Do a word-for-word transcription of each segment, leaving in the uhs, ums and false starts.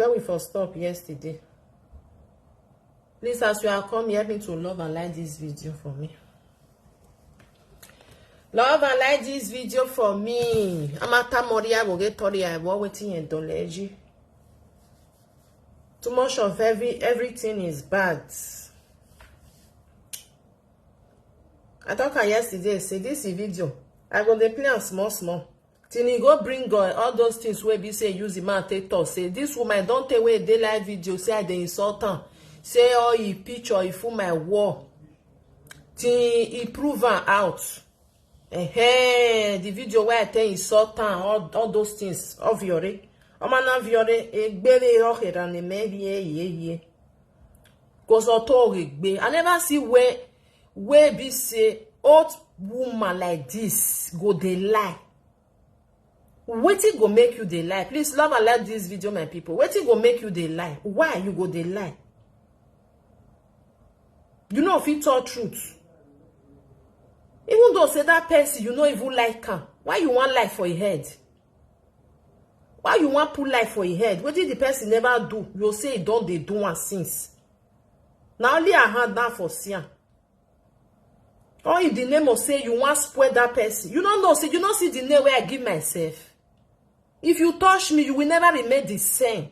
Where we for stop yesterday? Please, as you are coming, help me to love and like this video for me. Love and like this video for me. Amata Moria will get Tori. I will waiting in Doleji. Too much of every everything is bad. I talk am yesterday, say this video, I go dey play am small small. Till e go bring all, all those things wey be say use the man take talk. Say this woman don take wey dey live video, say I dey insult am. Say all e picture, e full my wall. Till e prove am out. Ehen, the video where I tell insult am, all, all those things. Of Viore. Omana Viore, egbere oherane me ye ye ye. Cause Oto Ogbe. I never see where, where be say old woman like this go dey lie. Wetin go make you dey lie? Please love and like this video, my people. Wetin go make you dey lie? Why you go dey lie? You know fit tell truth. Even though say that person, you no even like am, why you wan lie for your head? Why you wan put lie for your head? Wetin the person never do, you say e don dey do am since. Na only her hand now for see am. All in the name of say you wan spoil that person. You no know say you no see the name wey I give myself. If you touch me, you will never remain the same.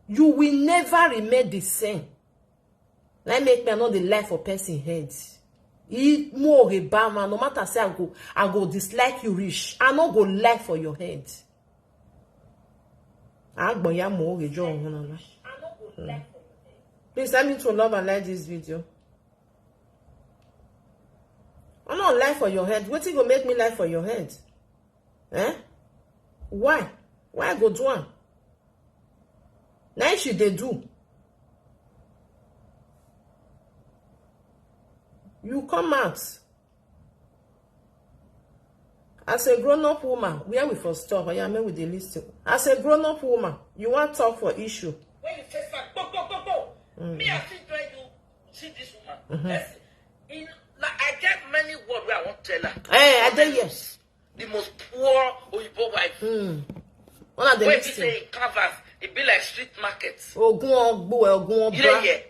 You will never remain the same. Na make me I no dey lie for person head. E more a bad man. No matter say I go, I go dislike you rich, I no go lie for your head. Agboya mo oge jo ohun na. Please help me to love and like this video. I no lie for your head. Wetin go make me lie for your head? Eh? Why? Why I go do am? Na she dey do. You come out. As a grown-up woman, where we for stop? Oya, make we dey listen. As a grown-up woman, you wan talk for issue. When you face am, go, go, go, go. Me, I fit join you. See this woman. Person, in, like, I get many words where I wan tell her. Eh, I dey here. The most poor Oyibo wife. Una dey listen. Wey be say e covers, e be like street market. Ogun ogbo, ogun oba. You dey hear?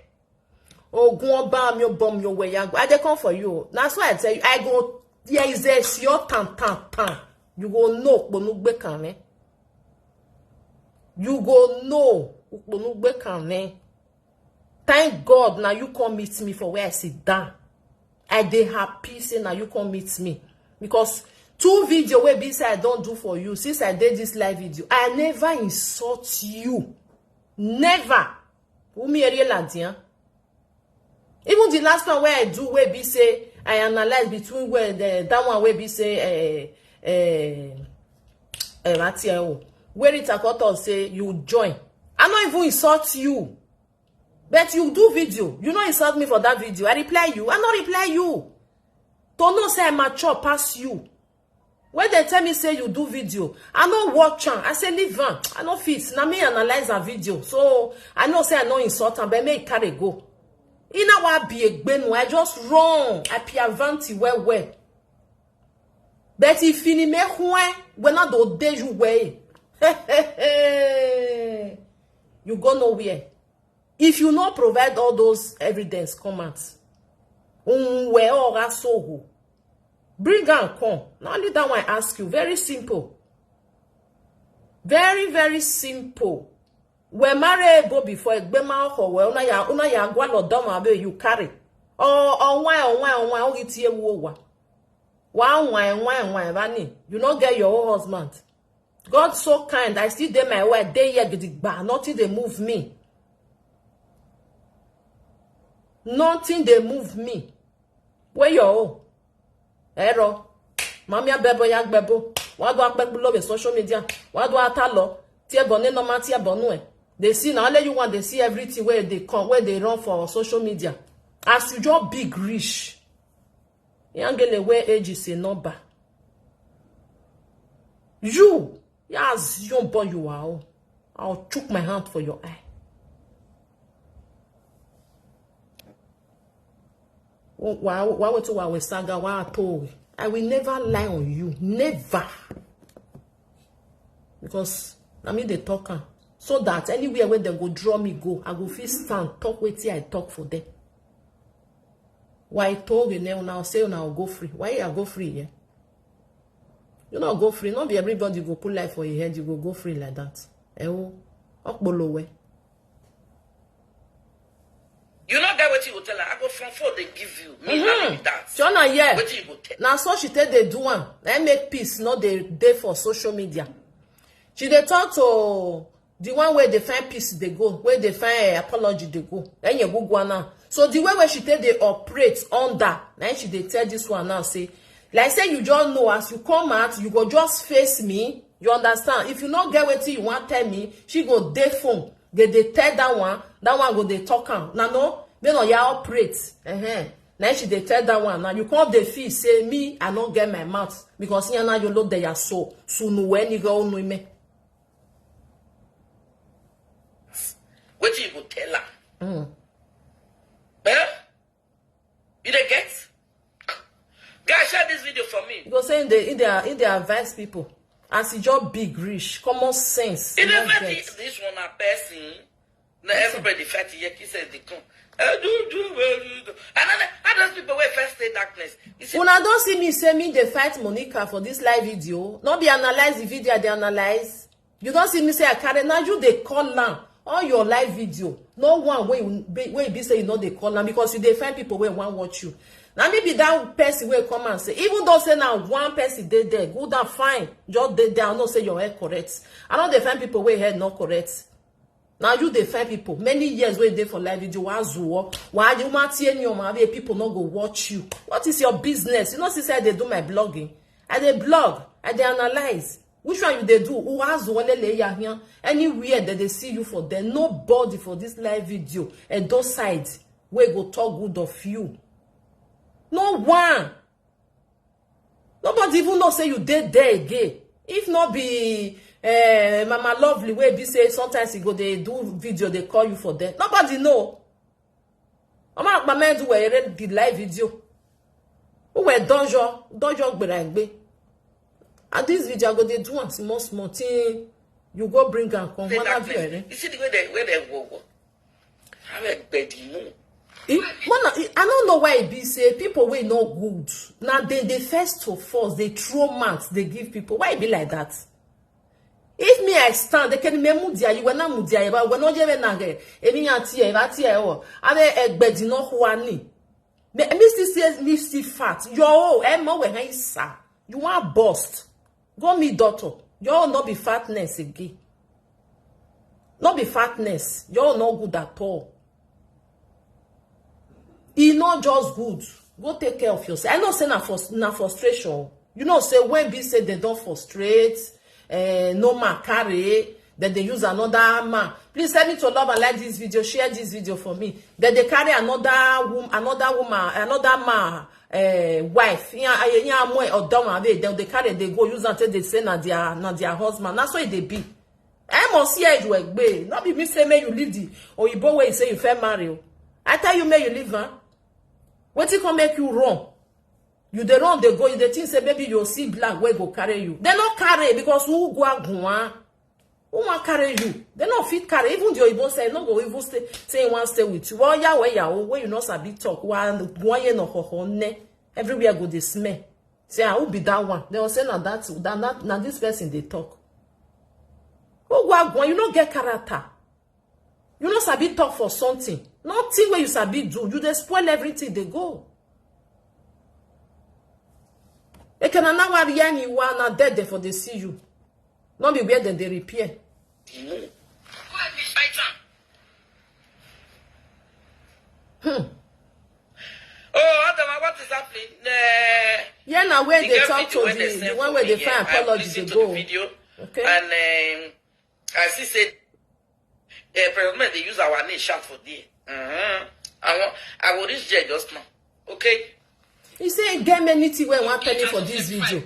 Ogun oba mi o bom yo we ya. I dey come for you. That's why I tell you, I go, there is a sure tan tan tan. You go know Okponugbe Kane. You go know Okponugbe Kane. Thank God now you come meet me for where I sit down. I dey happy say now you come meet me. Because two video wey be say I don do for you since I did this live video. I never insult you. Never. Umi Eri Ladian. Even the last one where I do, where be say, I analyze between where the, that one where be say, eh, eh, eh, Matiao, where it Akoto say you join. I no even insult you. But you do video. You no insult me for that video. I reply you. I no reply you. To know say I mature pass you. When they tell me say you do video, I no watch am. I say leave am. I no fit. Na me analyze her video. So I know say I no insult am, but make e carry go. Ina wa be egbenu. I just run. I piavanti well well. But if you me when I do dey you way, you go nowhere. If you no provide all those evidence, come out. Unwe oga soho. Bring am come. Na only that one I ask you. Very simple. Very, very simple. We marry ebo before, egbema oho we, una ya, una ya gwa lo domo abe you carry. Oh, oh, why, oh, why, oh, why, oh, it's ye wo wa. Why, why, why, why, Vani? You no get your own husband. God so kind, I still dey my way, dey here gidigba, nothing dey move me. Nothing dey move me. Where your own? Ero. Mami abebo ya gbebo. Wa do akpekpu love social media. Wa do atalo. Tie bone no ma tie bonu e. They see now, only you want, they see everything where they come, where they run for social media. As you just big rich. Yangele where age is a number. You, yeah, as young boy you are, oh, I'll chook my hand for your eye. Wa, wa, wa, wa, wa, wa, saga, wa, to. I will never lie on you. Never. Because I mean they talk am. so that anywhere where they go draw me go, I go fit stand, talk wetin I talk for them. Why told you now, now say una go free? Why you go free here? You not go free. Not be everybody go put life for your head. You go go free like that. Eh, oh, okpolowe. You no get wetin you go tell her. I go from phone they give you. Me mm-hmm. That. Jona, yeah. Wetin you go tell? Now so she take the do one. I make peace, not the day for social media. She dey talk to the one where they find peace they go, where they find uh, apology they go. Then you go go now. So the way where she take they operate under, then she dey tell this one now say, like say you just know as you come out, you go just face me. You understand? If you not get wetin you want tell me, she go dey phone. They dey tell that one, that one go dey talk am. Na no, they no ya operate. Uh-huh. Now she dey tell that one. Now you come dey feel say me, I no get my mouth because here now you look there so soon when you go on me. Wetin you go tell her? Mm. Eh? You dey get? Guys, share this video for me. You go say in the in their in their advice people as e just big reach common sense. If you get this one a person, na everybody fight here. He said they come. Eh, do do well, do do. And then how those people wey first stay darkness? You see, una don see me say me dey fight Monica for this live video. No be analyze the video, I dey analyze. You don see me say I carry now you dey call now. All your live video, no one wey wey be say you no dey call now because you dey find people wey wan watch you. Na me be that person wey come and say, even though say na one person dey there, good and fine, just dey there, I know say your head correct. I no dey find people wey head no correct. Now you dey find people many years wey dey for live video wa zuwo wa you ma tie ni o ma be people no go watch you. What is your business? You know see say I dey do my blogging. I dey blog, I dey analyze. Which one you dey do? Wa zuwo lele ya here. Anywhere that they see you for there, nobody for this live video and those sides wey go talk good of you. No one. Nobody even know say you dey there again. If not be uh, Mama Lovely wey be say sometimes he go dey do video, they call you for there. Nobody know. Mama Akpamendu were the live video. Who were dojo dojo gberagbe. And this video I go dey do am small small thing. You go bring am come one of you. You see the way they way they go go. How a bed you know. It, one, I don't know why it be say people wey no good. Now they they first to force they throw mats they give people. Why it be like that? If me I stand, they can me mudia you were not mudia but when no jere na ge. Emi ya tie ba tie o. Are egbedi no huani. Me me still say me still fat. Yo, e mo we hen sa. You want bust. Go meet doctor. Your own no be fatness again. No be fatness. Your own no good at all. E no just good. Go take care of yourself. I know say na frus- na frustration. You know say when be say they don't frustrate, uh, no man carry, then they use another man. Please help me to love and like this video, share this video for me. Then they carry another woman, another woman, another man uh, wife. Yeah, yeah, more or down. Then they carry, they go use and say they say na their na their husband. That's why they be. I must hear you egbe. Not be me say may you leave the or you boy say you fair marry. I tell you may you leave, huh? What it can make you wrong? You dey run dey go, you dey think say maybe you see black wey go carry you. They no carry because who go agunwa? Who wan carry you? They no fit carry. Even the oyibo say no go even stay say he wan stay with you. Well, yeah, where you where you no sabi talk. Wa gwaye no hoho ne. Everywhere go dey smell. Say I will be that one. They will say na that that na, na this person they talk. Who go agunwa? You no get character. You no sabi talk for something. Nothing wey you sabi do, you dey spoil everything dey go. Ekena na wari yani wa na dead there for dey see you. No be where dem dey repair. Hmm. Oh, Adama, what is happening? Uh, yeah, now where they talk to the, the one where they find apology they go. Okay. And um, I see said Eh, President, they use our name shout for there. Uh-huh. I want, I will reach there just now. Okay. He say e get many things wey wan penny for this video.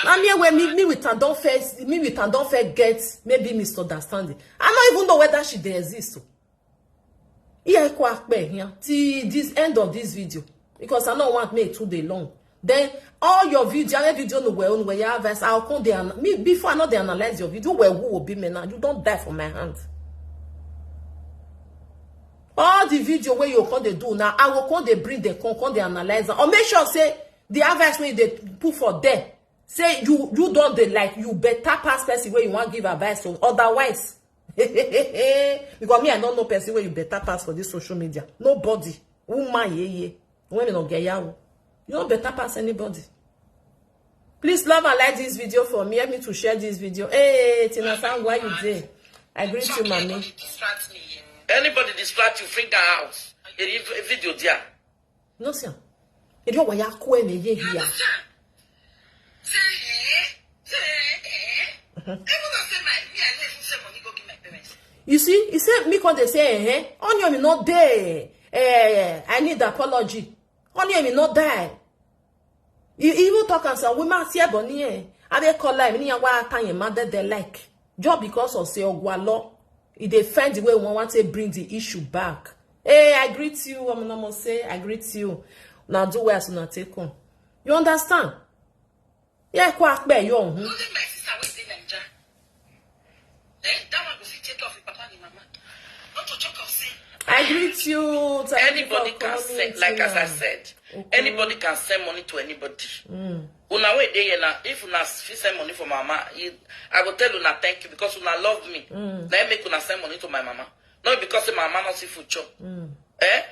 Na me wey me me with am don first me with am don first get maybe misunderstanding. I no even know whether she dey exist o. Here kwa pe here till this end of this video because I no want make e too dey long. Then all your video, every video no well, no well, your advice. I'll come there and me before I know they analyze your video. Where who will be me now? You don't die for my hand. The video wey you come dey do now, I go come dey bring dem come, come dey analyze am. Or make sure say the advice wey you dey put for there, say you, you don dey like, you better pass person wey you wan give advice to. Otherwise, because me, I don't know person wey you better pass for this social media. Nobody. Woman, yeah, yeah. Women no get yawo. You no better pass anybody. Please love and like this video for me. Help me to share this video. Hey, Tina Sam, why you dey? I greet you, mommy. Anybody distract me, yeah. Anybody distract you, finger out. A video there. No, sir. If you were queen, you here. Say, eh? Say, eh? Even though say my, me, I no even send money go give my parents. You see, he said me come dey say, eh? Onion is not there. Eh, I need apology. Onion is not there. You even talk and say, we must hear Bonnie, eh? I dey call line, me, wa time, man, that they like. Just because of say Ogwalo, e dey find the way we want to bring the issue back. Hey, I greet you, I'm not say, I greet you. Now do well as una take on. You understand? Yeah, quite bear you. Only my sister wey dey Naija. Eh, that one go fit take care of your papa and your mama. Not to talk of say I greet you. Thank you for coming, Tina. Anybody can send, like as I said, anybody can send money to anybody. Una wey dey here now, if una fit send money for mama, I go tell una thank you because una love me. Na im make una send money to my mama. Not because say my mama no see food chop. Eh?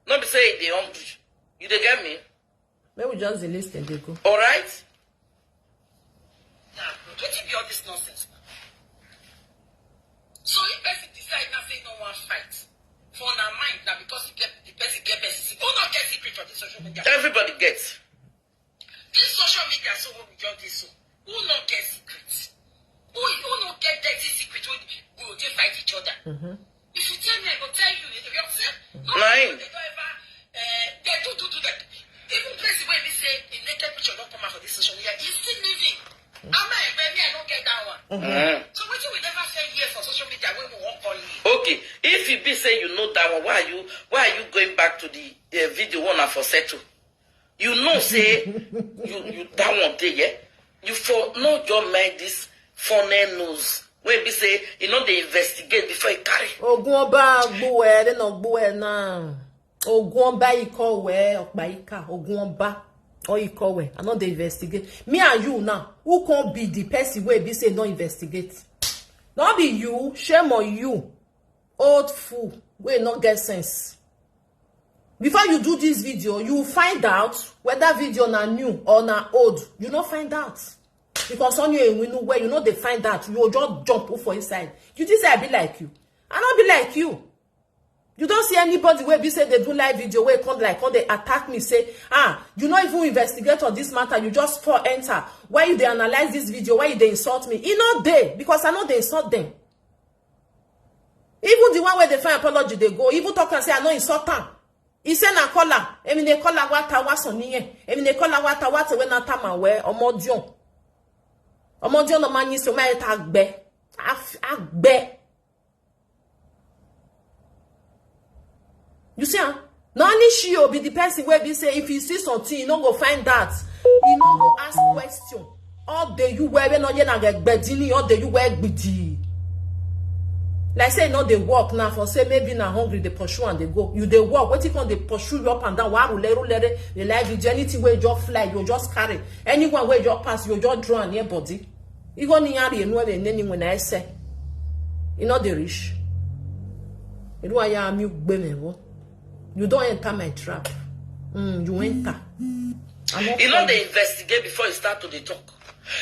Not be say e dey hungry. You dey get me? Make we just dey listen, dey go. All right? Now, wetin be all this nonsense? So if person decide now say no one fight, for una mind na because you get, the person get person. Who no get secret for this social media? Everybody gets. This social media, so what we just dey so. Who no get secret? Who, who no get dirty secret wey we go dey fight each other? If you tell me, I go tell you. You know what I'm saying? No, they don't ever, eh, they do, do, do that. Even person wey be say a naked picture don come out for this social media, e still living. I'm not, me, I don't get that one. So wetin we never say here for social media wey we wan call you? Okay, if e be say you know that one, why are you, why are you going back to the, eh, video one and for settle? You know say you, you that one dey, yeah? You for no just mind this funny news wey be say e no dey investigate before e carry. Ogun ọba gbuwe, they no gbuwe now. Ogun ọba ikowe, okpa ika, ogun ọba, or ikowe. I no dey investigate. Me and you now, who can be the person wey be say no investigate? No be you, shame on you. Old fool, wey no get sense. Before you do this video, you find out whether video na new or na old. You no find out. Because on your winu where you know they find out, you just jump up for inside. You think say I be like you? I no be like you. You don't see anybody wey be say they do live video wey come like, come they attack me, say, ah, you no even investigate on this matter, you just fall enter. Why you dey analyze this video? Why you dey insult me? E no dey, because I no dey insult them. Even the one where they find apology, they go. Even talk and say, I no insult am. He say na caller. Emi ne caller wata wa soniye. Emi ne caller wata wata we na tama we. Omodion. Omodion no man so my tagbe. Agbe. You see, huh? Na only she o be the person wey be say if you see something, you no go find that. You no go ask question. All day you wear no ye na gbedini, all day you wear gbidi. Like say no dey work now for say maybe na hungry dey pursue and dey go. You dey work, wetin come dey pursue you up and down? Wa rule rule the life with anything wey just fly, you just carry. Anyone wey just pass, you just draw near body. You go near the anywhere they name when I say. You know the rich. You know I am you gbeme wo. You don't enter my trap. Mm, you enter. You know they investigate before you start to dey talk.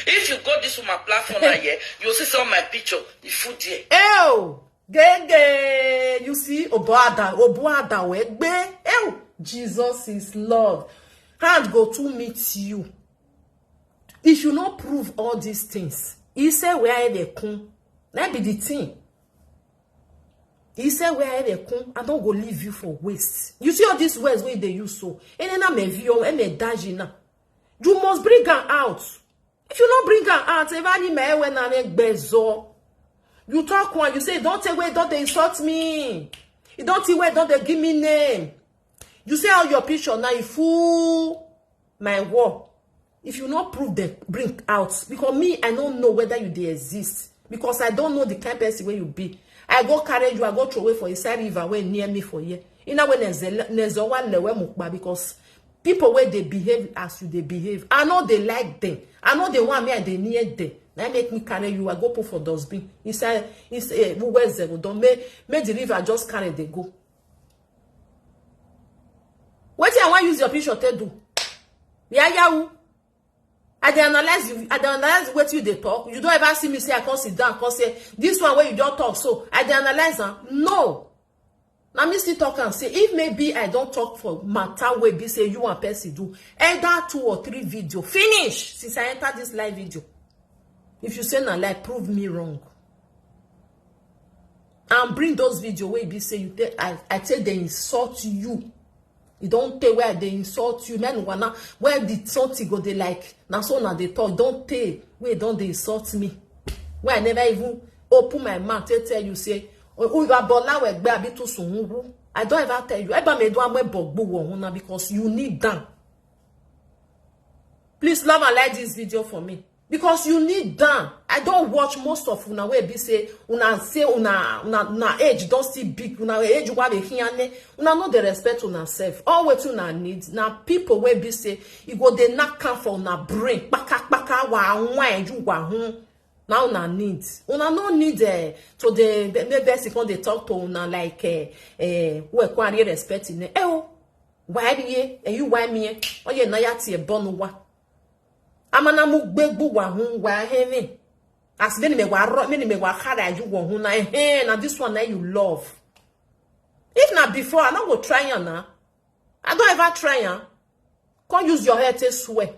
If you go this woman platform like here, you see some my picture, the food there. Ew! Gege! You see, Obuada, Obuada wegbe. Ew! Jesus is Lord. Hand go to meet you. If you no prove all these things, he say where they come. That be the thing. He say where they come, I don't go leave you for waste. You see all these words wey they use so. Enena me vio, eme dajina. You must bring am out. If you no bring am out, if any me when na gbezo. You talk one, you say, don't take away, don't they insult me. You don't take away, don't they give me name. You say all your picture now, you fool my war. If you no prove them, bring out. Because me, I don't know whether you they exist. Because I don't know the kind person where you be. I go carry you, I go throw away for inside river where near me for here. Ina we neze neze wa lewe mukba, because people wey dey behave as you dey behave, I no dey like them. I no dey want me I dey near them. Na make me carry you, I go put for dustbin. Inside, inside, eh, who wears them? Don't make, make the river just carry they go. Wetin I wan use your picture take do? Yeah, yeah. I dey analyze you. I dey analyze wetin you dey talk. You don't ever see me say I come sit down, come say this one where you don't talk. So I dey analyze am. No. Na me still talk and say, if maybe I don't talk for matter wey be say you and person do, either two or three video finish since I enter this live video. If you say na lie, prove me wrong and bring those video wey be say you take, I, I take they insult you. You don't take where they insult you. Men wanna where the something go they like. Now so now they talk. Don't take where don't they insult me. Where I never even open my mouth to tell you say, oh, you are bola we be a bit too soon. I don't ever tell you. Ever made one way bogbu now because you need them. Please love and like this video for me. Because you need down. I don't watch most of una wey be say una say una una una age don't see big, una age wa be hiane. Una no dey respect una self. All wetin una need na people wey be say e go dey knock am for una brain kpaka kpaka wa wine you wa hun. Now una need. Una no need eh, to dey make person come dey talk to una like eh, eh, we kwari respect ne. Eh oh, why be eh, you why me eh? Oye na ya ti e bonu wa. Amana mu gbegbu wa hun wa hemi. As many me wa ro, many me wa kara you wa hun na eh na this one na you love. If na before, I no go try am now. I don't ever try am. Come use your head to swear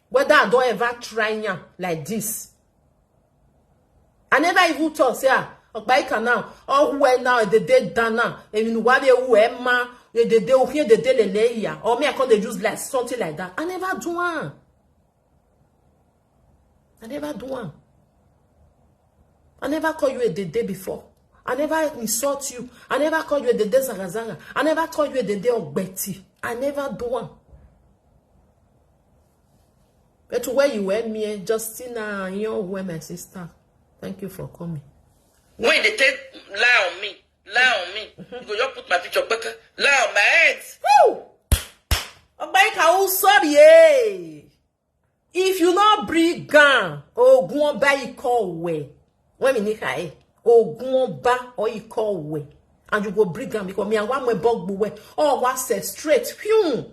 whether I don't ever try am like this. I never even talk say ah, Okpaika now, oh who now the day done now, and you know what they who am, the day who here the day lele ya, or me I come dey use like something like that. I never do one. I never do one. I never call you a dede before. I never insult you. I never call you a dede zagazanga. I never call you a dede ogbeti. I never do one. But where you were me, Justina, you were my sister. Thank you for coming. When they take lie on me, lie on me. You go just put my picture, lie on my head. Woo! Obaika, oh sorry, eh? If you no bring gun, ogun oba ikọ we. When we need eh, ogun oba or ikọ we, and you go bring gun because me I want my bog we. Oh, what say straight? Phew.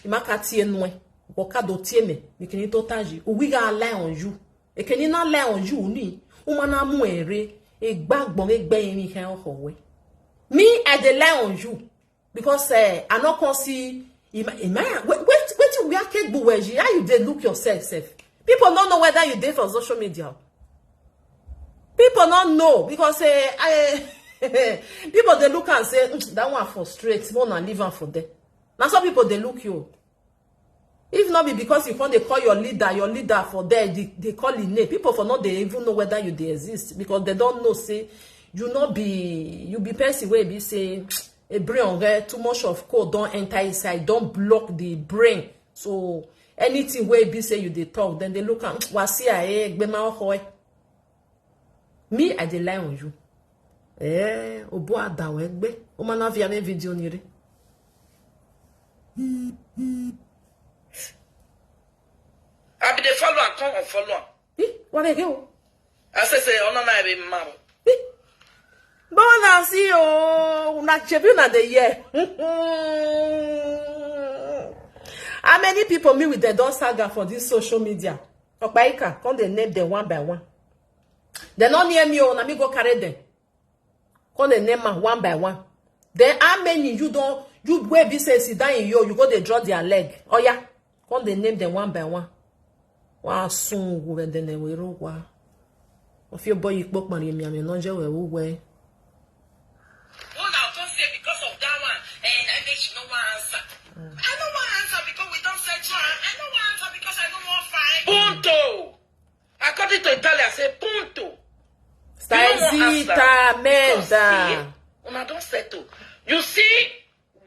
Imaka tie nwe. Waka do tie me. You can to taji. We got lie on you. E can not lie on you ni. Umana mu ere. E gbag bong e gbe ni he oho we. Me I dey lie on you. Because eh, I no come see. Ima ima. Wait wait wait. You wear cake buweji. How you dey look yourself sef? People don't know whether you dey for social media. People don't know because eh, I, people they look and say mm, that one for straight. More than leave am for there. Now some people they look you. If not be because you come they call your leader, your leader for there, they, they call him name. People for not they even know whether you they exist because they don't know say you not be you be person where be say a brain on there too much of cold don't enter inside, don't block the brain. So anything where be say you they talk, then they look at wasi ae gbema hoi. Me I dey lie on you. Eh, obo adawe gbe. O ma na via me video ni re. I be dey follow am, come unfollow am. Eh, what dey go? I say say ono na be mama. Bona si o, una chebi una dey hear. How many people me with the don saga for this social media? Okpaika, come dey name them one by one. They no near me, oh, na me go carry them. Come dey name am one by one. Then how many you don't you wey be say sit down in yo, you go dey draw their leg. Oh yeah, come dey name them one by one. Wa sun wu we then we ro wa. Of your boy you pok mari mi am no je we wu we. Una come say because of that one, eh, I make she no wan answer. I no wan answer because we don settle am. I no wan answer because I no wan fight. Punto. According to Italian, say punto. Stai zita, merda. Una don settle. You see,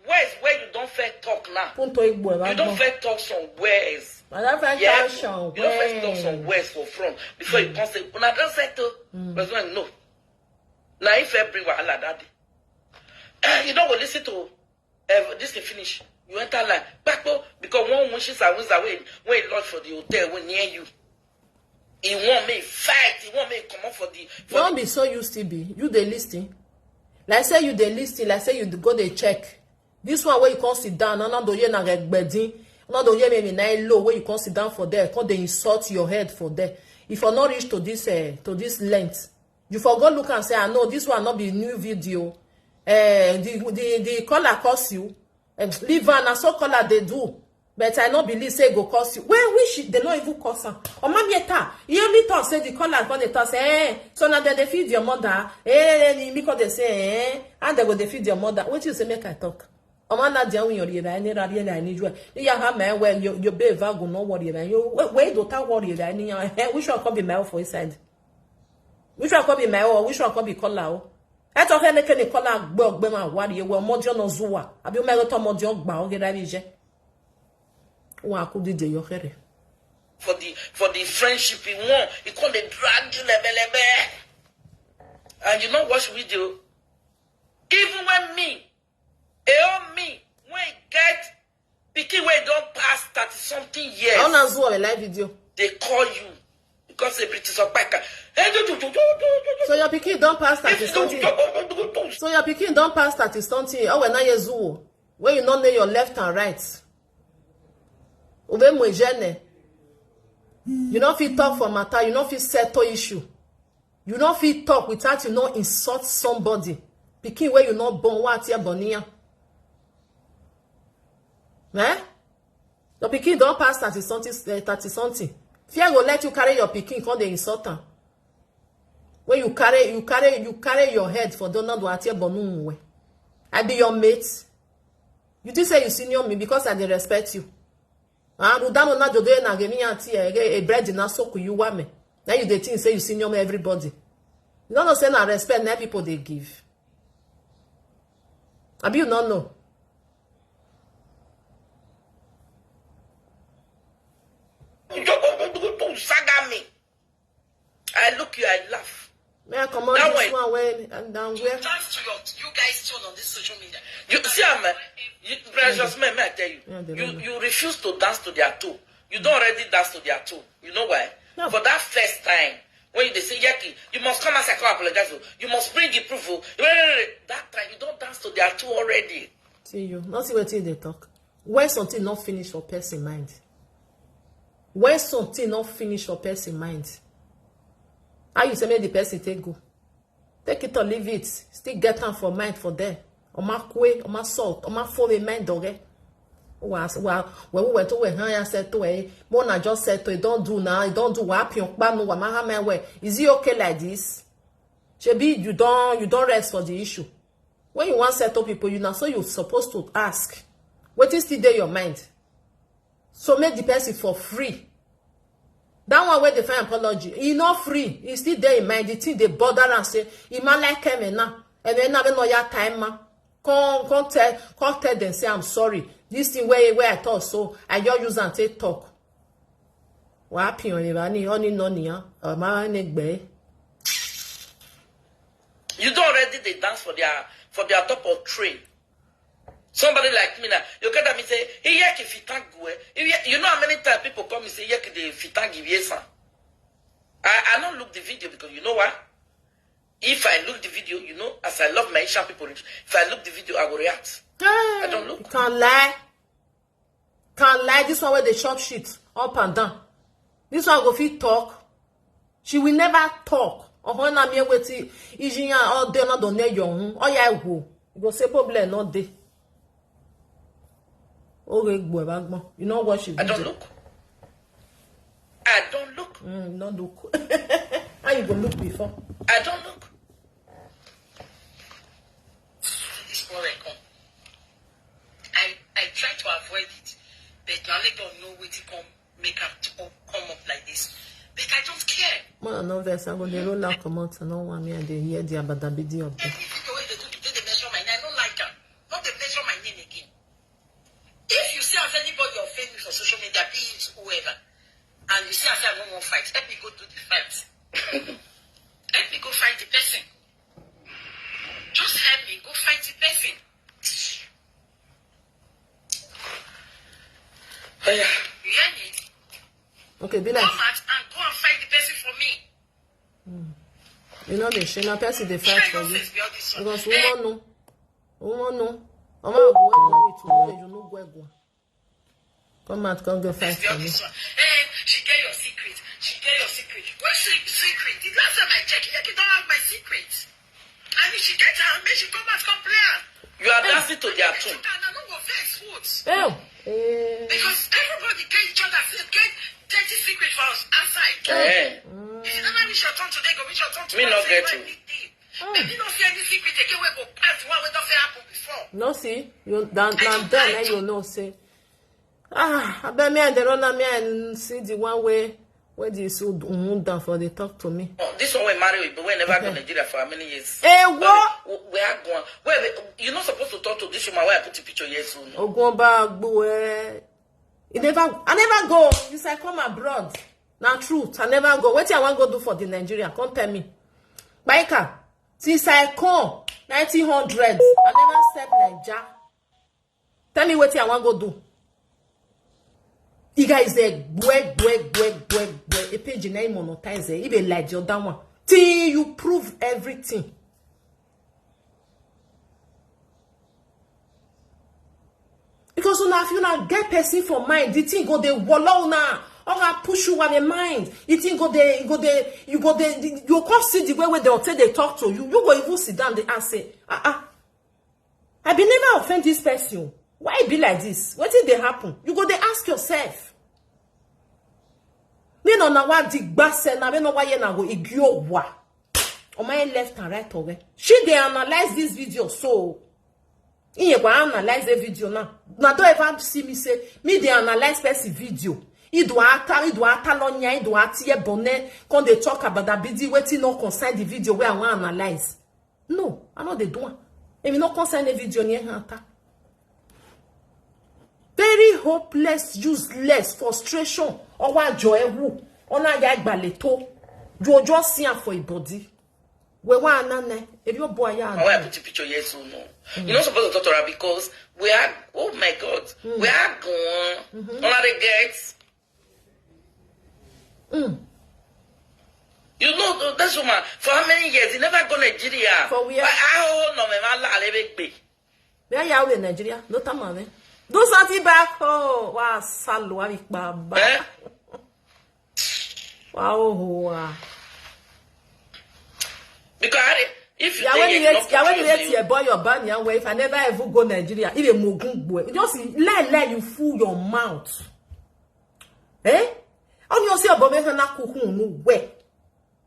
words where you don't fair talk now. Punto igbo. You don't fair talk some words. I don't fair talk some words. You don't fair talk some words for front before you come say una don settle. But when no, na if every wahala that day. Eh, you no go listen to, eh, this thing finish. You enter line. Kpakpo, because one wishes and wins away when he lodge for the hotel wey near you. He wan make fight, he wan make comot for the, for No be so you still be. You dey listen. Like say you dey listen, like say you go dey check. This one where you come sit down, no, no, do you na gbedin. No, do you maybe na low where you come sit down for there, come dey insult your head for there. If you not reach to this, uh, to this length, you for go look and say, "I know this one not be new video." Uh, the, the, the caller curse you. And leave am, na so caller dey do. But I no believe say e go curse you. When wish they no even curse am. Omamieta, he only talk say the caller come dey talk say, "Eh, so now dem dey feed your mother." Eh, eh, eh, me come dey say, "Eh, and they go dey feed your mother." What you say make I talk? Oma na dia win your riba any rabi any jua. Ni ya ha me well, your, your babe va go no worry about you. Where, where do ta worry about any? Eh, which one come be my own for inside? Which one come be my own? Which one come be caller? Oh, I talk any can caller gbọ gbẹ ma worry. Well, mojo no zuwa. Abi o me go to mojo gba o gera bi je. Wa ku dide yo here. For the, for the friendship, he won. He come dey drag you lebe lebe. And you no watch video. Even when me, eh, oh, me, when get pikin wey don pass thirty something years, I wanna zoom on a live video. They call you because say British Opeka. So your pikin don pass thirty something. So your pikin don pass thirty something. Oh, when I zuo, when you no know your left and right. Ube mwe jene. You no fit talk for matter. You no fit settle issue. You no fit talk without you no insult somebody. Pikin where you no born, what your bonia? Eh? Your pikin don pass thirty something, eh, thirty something. Fear go let you carry your pikin come dey insult am. When you carry, you carry, you carry your head for Donald Watie Bonu. I be your mate. You think say you senior me because I dey respect you. And Rudano na jode na gemi anti a bread na soku you wame. Now you dey think say you senior me everybody. You no know say na respect na people dey give. Abi you no know? Saga me. I look you, I laugh. May I come on That this way. One when and down where? Thanks to your, you guys tune on this social media. You see, I'm, uh, you, precious men, may I tell you, Yeah, they you, don't know. You refuse to dance to their tune. You don't already dance to their tune. You know why? No. For that first time, when they say, "Yaki, you must come as I come apologize. Oh. You must bring the proof. Oh." That time, you don't dance to their tune already. See you. Not see what they talk. When something not finish for person mind. When something not finish for person mind. How you say make the person take go? Take it or leave it. Still get am for mind for there. Oma kwe, oma salt, oma for the mind doge. Wa wa we we to we han ya set to e. Mo na just set to e. Don't do now. Don't do wa pion pa no wa ma ha me we. Is it okay like this? Shebi you don't, you don't rest for the issue. When you want settle people, you now so you supposed to ask. What is still there your mind? So make the person for free. That one where they find apology, he not free. He still there in mind. The thing they bother and say, "He man like him and now, and then now no ya time man. Come, come tell, come tell them say I'm sorry. This thing where where I talk so I just use and take talk." Wa pion le ba ni oni no ni an. O ma ne gbe. You don't already they dance for their, for their top of train. Somebody like me now, you get me say, "He yet if he thank you, eh?" If he, you know how many times people call me say, "Yet if he thank you, yes, sir." I, I don't look the video because you know why? If I look the video, you know, as I love my Asian people, if I look the video, I will react. I don't look. Can't lie. Can't lie. This one where they chop shit up and down. This one go fit talk. She will never talk. Oh, na me wait. Ijinya all day not on your own. Oh yeah, go. You go say problem not day. Okay, boy, back. You know what she I don't look. I don't look. Mm, not look. How you go look before? I don't look. This one I come. I, I try to avoid it, but now let them know what to come make up to come up like this. But I don't care. Man, no vex. I go the roll out come out. I don't want me and they hear the abadabidi of them. Anything the way they do, they, they measure my name. I don't like them. Not they measure my name again. If you see as anybody offend me for social media, be it whoever, and you see as I don't want fight, help me go do the fight. Help me go find the person. Just help me go Find the person. Oya. You hear me? Okay, be like, Come out and go and find the person for me. You know, the shame person they fight for you. Nonsense be all this one. Because Eh, woman no, woman no. Ọmọ àgùn wẹ́gbọ́n with woman, you know, wẹ́gbọ́n. Come out, come go fight be all for me. This one. Eh, she get your secret. She get your secret. What se- secret? The last time I checked, you don't have my secret. And if she get her, make she come out, come play am. You are dancing to their tune. And I no go vex foot. Oh, eh. Because everybody get each other, get dirty secret for us outside. Eh. If you never reach your turn today, go reach your turn Me tomorrow. no Say get you it. Big deal. Maybe no see any secret again wey go pass the one wey don fit happen before. No, see, you that now then eh, you know say, ah, I bet me and the runner me and see the one way where this woman down for the talk to me. Oh, this one wey marry Oyibo, wey never go Nigeria for how many years? Eh, what? We, we are going. Wait, wait, you're not supposed to talk to this woman where I put the picture here so. No. Ogunba Agbo, eh. You never, I never go. You say come abroad. Now truth, I never go. What I want go do for the Nigeria? Come tell me. Baika, since I come nineteen hundred, I never step Nigeria. Tell me what I want go do. You guys say bwe bwe bwe bwe bwe. A page name monetize. It be like the other one. Till you prove everything. Because una if una get person for mind, the thing go dey wallow una. Or I push you on the mind. The thing go dey go dey you go dey you come see the way where they take they talk to you. You go even sit down there and say, ah ah. I be never offend this person. Why it be like this? What did they happen? You go they ask yourself. Me no na wa di gbase na me no wa ye na go igio wa. O my left and right away. She dey analyze this video so. Iye go analyze the video now. Na don't ever see me say me dey analyze person video. Idu ata idu ata lonya idu ati ye bone come dey talk about that video wetin no concern the video wey I wan analyze. No, I no dey do am. If you no concern the video near ata. Very hopeless, useless, frustration. Or wa jo ewu. Ona ya gbaleto. You just see am for your body. We wa anane. If your boy ya. Why I put the picture here so no? You're not supposed to talk to her because we are. Oh my God, we are gone. Una dey get. You know th- this woman for how many years? He never go Nigeria. For where? I hold no man la lebe gbe. Where you in Nigeria? No time man. Do something back. Oh, wa salu wa baba. Eh? Wow, wow. Because I, if you Yeah, when think you you hate, yeah, when you hate your boy, your band, your wife, I never ever go Nigeria. If a mogun boy, just lie, lie, you fool your mouth. Eh? Only you say about me na kuku no way.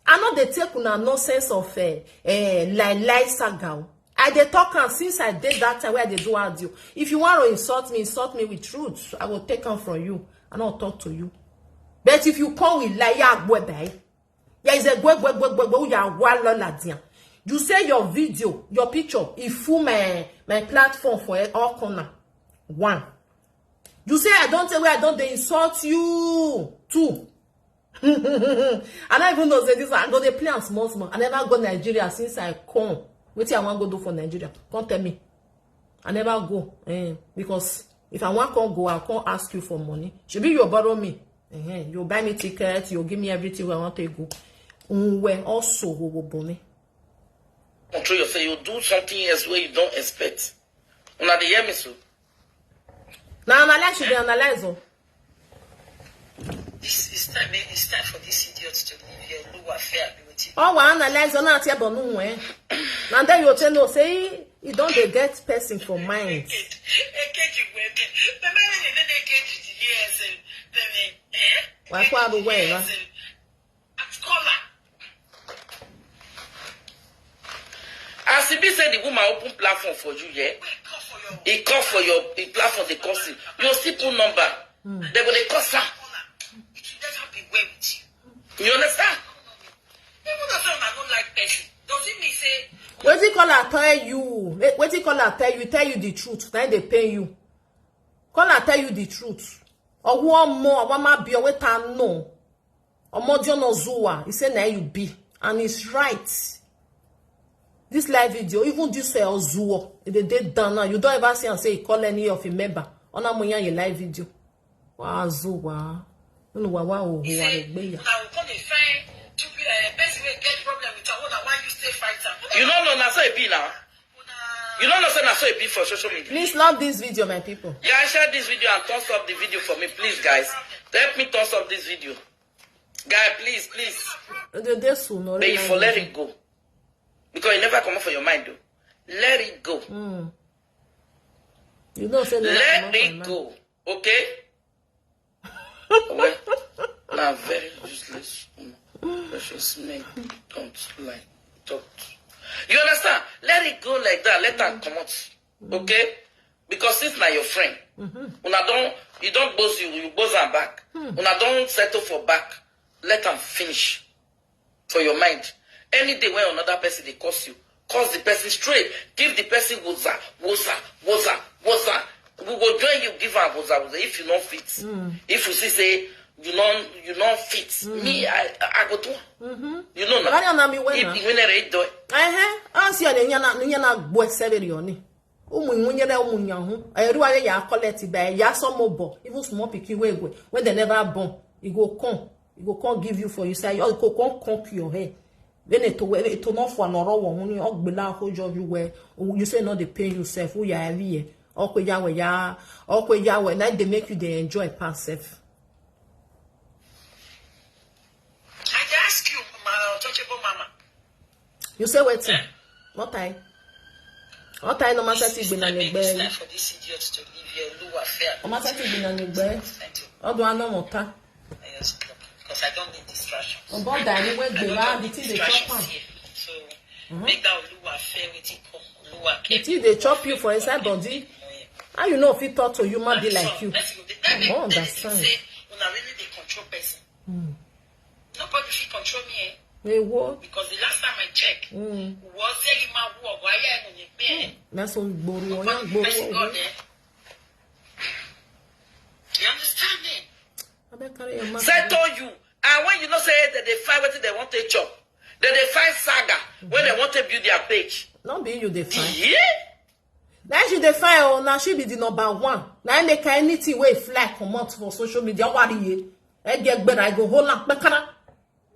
I know they take una nonsense of eh, eh, lie, lie, saga. I dey talk am since I did that time where they do audio. If you want to insult me, insult me with truth. I will take am from you. I not talk to you. But if you come with lie, yeah, boy, bye. There is a gwe gwe gwe gwe gwe ya wa la la dia. You say your video, your picture, if full my my platform for all corner. One. You say I don't say where I don't they insult you. Two. I don't even know say this one. I go they play am small small. I never go Nigeria since I come. What I want go do for Nigeria? Come tell me. I never go eh, because if I want come go, I come ask you for money. Should be you borrow me. Eh, you buy me ticket, you give me everything where I want to go. Unwe also go go bone. Control yourself. You do something else where you don't expect. Una dey hear me so? Now analyze, you dey analyze. Oh. This is time. Eh, it's time for this idiot to leave here. Look what fair ability. Oh, we analyze on that here, but no way. Now then you tell no say he don't dey get person for mind. Ekeji webe. Remember when they did Ekeji the years? Eh? Why kwa do where? At scholar. As e be say the woman open platform for you, yeah? Come for your He come for your he platform, they come see. You still put number. They go they call her. It should never be well with you. You understand? Even though some I don't like person, does it mean say What you call her tell you? What you call her tell you? Tell you the truth. Now they pay you. Call her tell you the truth. Or one more, one might be a wait and no. Or more no zua. He said now you be. And it's right. This live video, even this uh, Ozuo, they dey down now. You don't ever see and say he call any of him member. Ona mo yan your live video. Wa Ozuo wa. No wa wa o wa re gbe ya. Now we come dey find two people, uh, person wey get problem with her. Una why you stay fight am? You don't know na so e be now. You don't know say na so e be for social media. Please love this video, my people. Guys, share this video and thumbs up the video for me, please, guys. Help me thumbs up this video, guy. Please, please. They dey so no. But you for let it go because you never come up for your mind, though. Let it go. You know say no Let comot for it mind. Go. Okay? Well, now very useless. Mm. Precious men don't like talk. You understand? Let it go like that. Let her come out. Okay? Because it's not your friend. Una don't, you don't boss you, you boss her back. Una don't settle for back. Let them finish for your mind. Any day when another person they curse you, curse the person straight. Give the person woza, woza, woza, woza. We go join you, give her woza, woza. If you don't fit, if you see say you don't, you don't fit, me, I, I go do. You know Why don't I me when If na? You win a rate, do it. Ehe, ansi ya nyanya na nyanya na gbo esebere oni. Umu ngunye na umu nyahu. Eru aye ya collect be ya so mo bo. Even small pikin wey go when they never born, e go come. E go come give you for you say you go come conk your hair. Then it to it to not for no ro won ni ogbela ko jo you where you say no dey pay yourself. Who ya every year? Okwe ya we ya. Okwe ya we na dey make you dey enjoy pass self. I dey ask you, my untouchable mama. You say wetin? What I? What I no master ti gbina This ni time, this gbe. time for this idiot to leave here. Oluwa fair. O master ti gbina ni gbe. Thank you. Odo ano mota. I just stop because I don't need distractions. O boda ni we I gbe don't ra need bi ti dey chop distractions am. Here. So make that Oluwa fair wetin come. Oluwa The thing dey chop you for inside body. How you know fit talk to human be like you? Person go dey tell me, I don't tell me understand. Say una really dey control person. Nobody fit control me, eh? Ewo. Because the last time I checked, was there in my world, why I don't pay? Na so gboro oyan Nobody fit person God, gboro. Eh? You understand me? Abeg carry your mouth. Say to you, and when you know say that they find what they want to chop, that they find saga when they want to build their page. No be you dey find. Yeah. Na she dey find oh, na she be the number one. Na im make anything wey fly comot for social media worry ye. Ege gbera I go hold am kpekara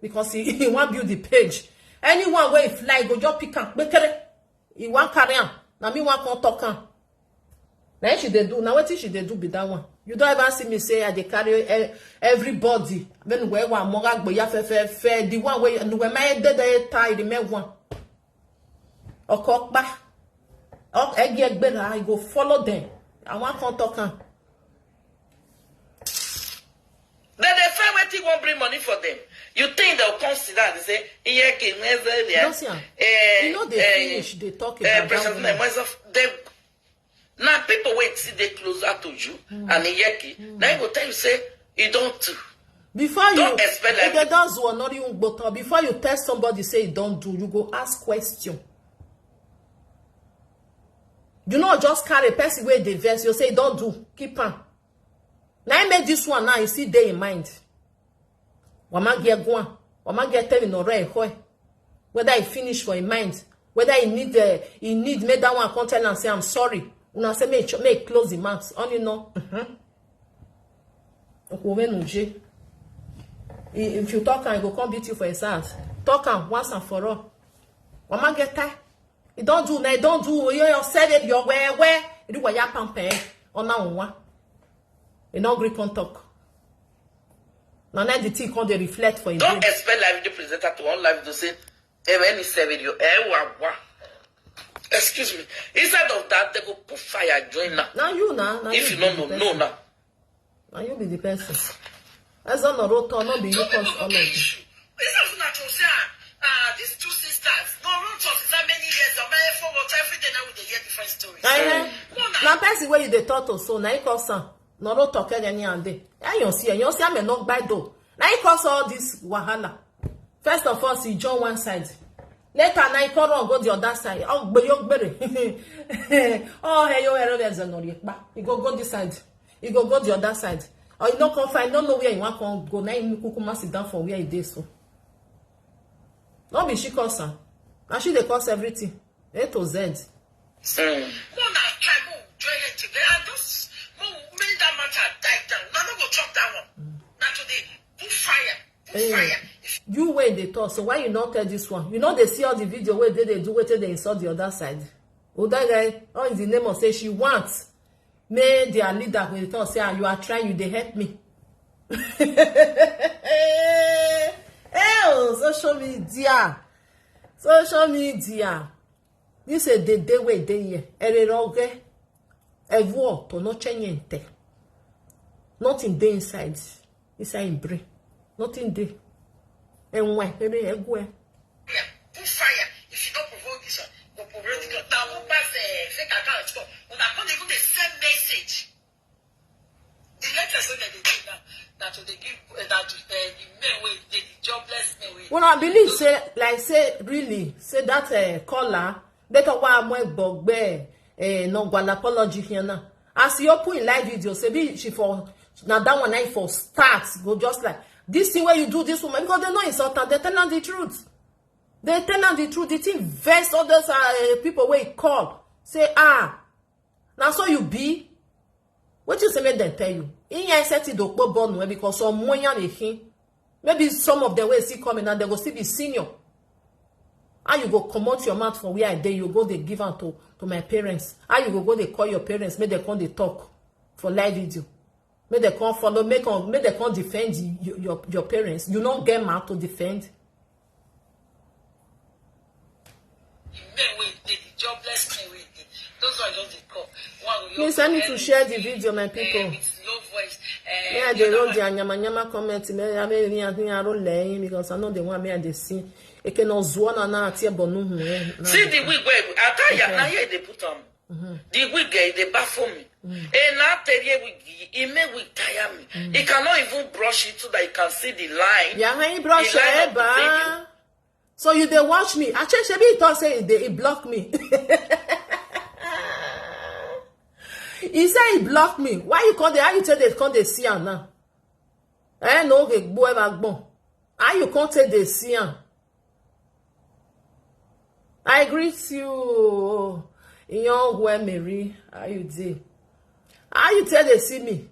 because he, he wan build the page. Anyone wey fly go just pick am kpekere. He wan carry am. Na me wan come talk am. Na she dey do. Na wetin she dey do be that one. You don't ever see me say I dey carry e- everybody. When we wa moga gboya fe fe fe the one wey we my dey dey tie the me one. Okopa. Ok egi egbera I go follow them. I wan come talk am. Then they find what he won't bring money for them. You think they'll come sit down and say, "Iyeke, where's the No see am. You know they finish dey talk eh, about that President woman. Where's of them?" Now people wait see they closer to you and Iyeke. Now he go tell you say, "You don't do." Before you Don't expect like if they don do another you gbota before you tell somebody say you don do you go ask question. You no just carry person wey dey vex you say you don do keep am. Na im make this one now you still dey in mind. Wama get go am. Wama get tell me no re e hoe. Whether e finish for im mind, whether e need uh, e need make that one come tell am say I'm sorry. Una say make e cho- make e close im mouth. Only no. Okwuwe nuje. I- If you talk am, e go come beat you for his house. Talk am once and for all. Wama get time. E don do na e don do oyo your side your where where. E do waya pampe. Ona nwa. E no gree come talk. Na na the thing come dey reflect for him Don't brain. Expect live video presenter to one live to say, "Hey, when he said video, eh, wa wa." Excuse me. Instead of that, they go put fire join now. Na you na. Na If you be don't the know, person. No now. Na you be the person. That's not Naruto, not be you cause all of them. This is not to say, ah, these two sisters. No, no, talk is how many years, how many forward, every day now we dey hear different stories. Eh, No, na na person wey you dey talk to so na him cause am. Naruto kege ni ande. Eh, you see, you see, I'm not by do. Na him cause all this wahala. First of all, he join one side. Later, na he come run go the other side. Oh, gbe yo gbere. Oh, hey yo, hey, there's no pa. He go go this side. He go go the other side. Or you no come find, no know where you want come go. Now you kukuma sit down for where he dey so. No be she cause am. Na she dey cause everything. A to Z. More na try more join it together and just more make that matter die down. Una no go chop that one. Na to dey put fire, put fire. You wey dey talk, so why you no tell this one? You no dey see all the video wey dey dey do wetin dey insult the other side. Oda guy, all in the name of say she want make their leader go dey talk say, "Ah, you are trying, you dey help me." Eh, oh, social media. Social media. This is the day wey dey here. Ere roge. Evo to no change ente. Nothing dey inside. Inside him brain. Nothing dey. Enwe, ere egwe. Put fire. If you don't provoke this one, go provoke this one. Now who pass uh, fake account come? Una come even dey send message. The latest wey dem dey do now na to dey give uh, na to uh, the men wey dey the jobless men wey. Una believe say, like say, really say that uh, caller better wa mo gbogbe eh no gwala apology here now. As you open live video, say be she for na that one I for start go just like this thing where you do this woman because they no insult am, they tell am the truth. They tell am the truth. The thing vex all those uh, people wey call say, "Ah, na so you be." Wetin you say make dem tell you? Ihe set it okpo born well because some moyan dey hin. Maybe some of them wey still coming now, they go still be senior. How you go comot your mouth for where I dey, you go dey give am to to my parents? How you go go dey call your parents make dem come dey talk for live video? Make dem come follow, make come make dem come defend your your, your parents. You no get mouth to defend. Men wey dey the jobless men wey dey. Those ones just dey come. One go Please, I need to share the video, my people. With low voice. Me, I dey roll the anyama nyama comment. Me, I may need to roll laying because I know the one me I dey see. Eke no zuona na atie bonu hu. See the wig wey I tell you, na here they put am. The wig eh, dey baffle me. E na tell you wig, e make wig tire me. E cannot even brush it so that you can see the line. Yeah, he brush The line your of the hair. So you dey watch me. I check, shebi he talk say he dey he block me. He say he block me. Why you come dey? How you take dey come dey see am now? Eh, no, okay, gbọ́ ẹ máa gbọ́n. How you come take dey see am? I greet you, young woman Mary. How you dey? How you take dey see me?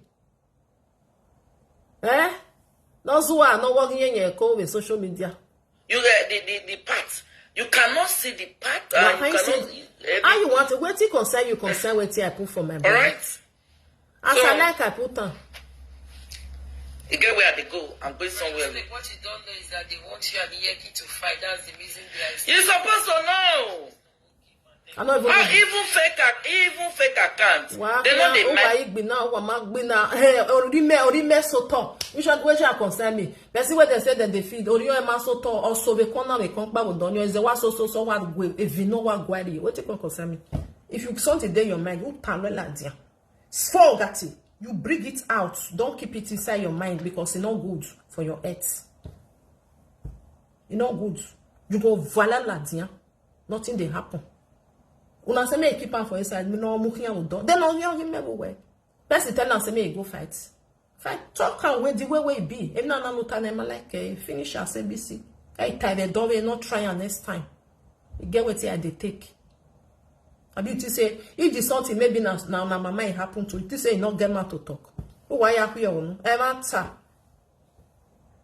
Eh? No zuwa no work nyenye ko with social media. You get the, the, the part. You cannot see the part. Well, Uh, how you you cannot, say, how you want to wetin concern you concern wetin I put for my All body? Right. As So- I like I put am. You get where they go. I'm going somewhere. What you don't know is that they want you and the Yankee to fight. That's the reason they are. You're supposed to know. I no even Ah, know. Even fake, ac- even fake account. Wa They know they o wa mind. Igbina, o wa Magbina. Hey, orime orime soto. Which one which one concern me? Person wey dem say dem dey feed. Ori o ma soto. Also we come now we come back with Donyo. Is the one so so so what we if you know what gwari. What you concern me? If you something dey your mind, you tell me like dia. Sfour gati. You bring it out. Don't keep it inside your mind because it's not good for your health. It's not good. You go vala la dia. Nothing dey happen. Una say make keep am for inside. Me no mu kiyan o don. Then no yan him everywhere. Person tell am say make go fight. Fight. Talk am wey the way wey e be. If na na no time like eh, finish as A B C. Hey, tie the door wey no try am next time. You get wetin I dey take. Abi you think say if the something maybe na na na mama e happen to, you think say you no get mouth to talk. Who why you here on? Ever tell.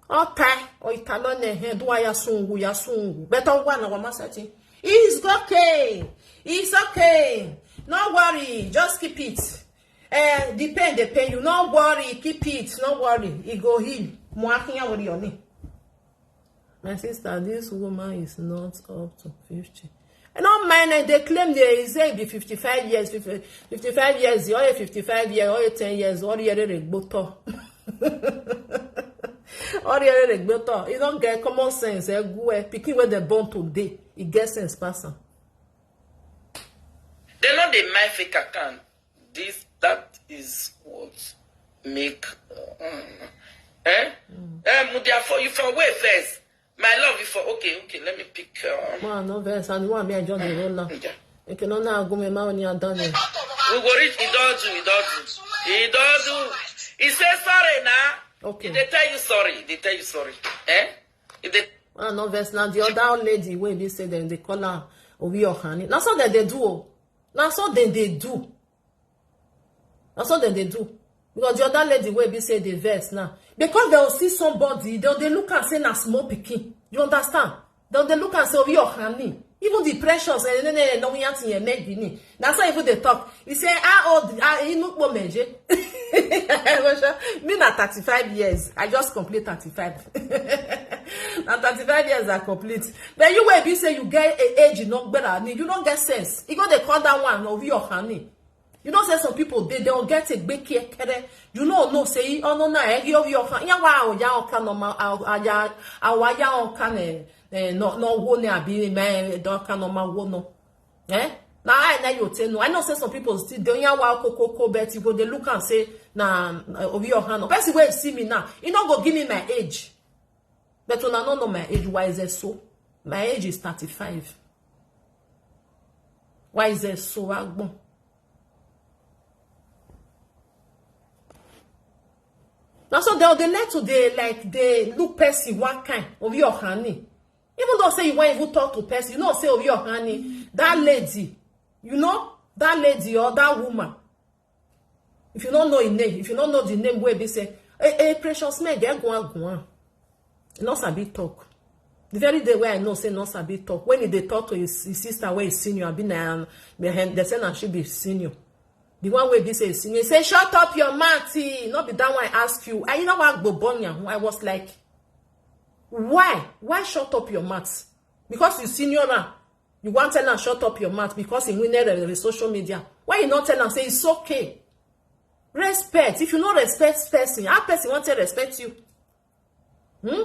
Ope, o italo ne he do ya sungu ya sungu. Better one na wama setting. It's okay. It's okay. No worry. Just keep it. Eh, the pain they pay you. No worry. Keep it. No worry. It go heal. Mo akin ya worry on it. My sister, this woman is not up to fifty. I don't mind it. They claim they say be fifty-five years, fifty, fifty-five years, or fifty-five years, or ten years, or year they go to. Or year they go to. You don't get common sense. Eh, go eh, picking where they born today. It gets sense person. They know they my fake account. This that is what make. Um, eh? Eh, Mudia for you for where first? My love, you for okay, okay. Let me pick. Um, Man, no verse. And one me I just dey roll now. yeah. Okay, no, now go me ma oni adone. We go reach. He don't do. He don't do. He don't do. He say sorry now. Okay. If they tell you sorry, they tell you sorry. Eh? If they Ah, no verse now. The other lady wey be say dem dey call am Ovi Ohani. Na so dem dey do o. Na so dem dey do. Na so dem dey do. Because the other lady wey be say dey vex now. Because dem will see somebody, dem dey look and say na small pikin. You understand? Dem dey look and say, Ovi Ohani. Even the precious, eh, no, no, no, no, we have to make the name. Na so even dey talk. He say, ah, oh, ah, he look more meje. Me na thirty-five years. I just complete thirty-five. Na thirty-five years I complete. But you wey be say you get a age, you no better. You no get sense. You go dey call that one Ovi Ohani. You know say some people, they, they don't get a big care. You know, no say, oh, no, no, eh, you, you, you, wa, oh, ya, oh, can, no, ma, ah, ah, ya, ah, wa, ya, oh, can, eh, eh, no, no, wo, ne, abi, me, don't, can, no, ma, wo, no. Eh? Now, I know you tell no. I know say some people still, they, ya, wa, ko, ko, ko, but you go, they look and say, na, uh, Ovi Ohani. Person wey see me now, you no go give me my age. But una no know my age. Why is it so? My age is thirty-five. Why is it so? Agbon. Na so they, they like to, they, like, they look person one kind, Ovi Ohani. Even though say you wan even talk to person, you know say Ovi Ohani, that lady, you know, that lady or that woman, if you no know him name, if you no know the name wey be say, eh, eh, Precious Meg, eh, go on, go on. He no sabi talk. The very day wey I know say he no sabi talk, when he dey talk to his, his sister wey is senior, abi na, um, they say na she be senior. The one wey be say is senior, he say, "Shut up your mouth, eh, no be that one I ask you." I, you know what, Gbobonya, I was like, "Why? Why shut up your mouth?" Because you senior now, you wan tell am shut up your mouth because he win the social media. Why you no tell am say it's okay? Respect. If you no respect person, how person wan take respect you? Hmm?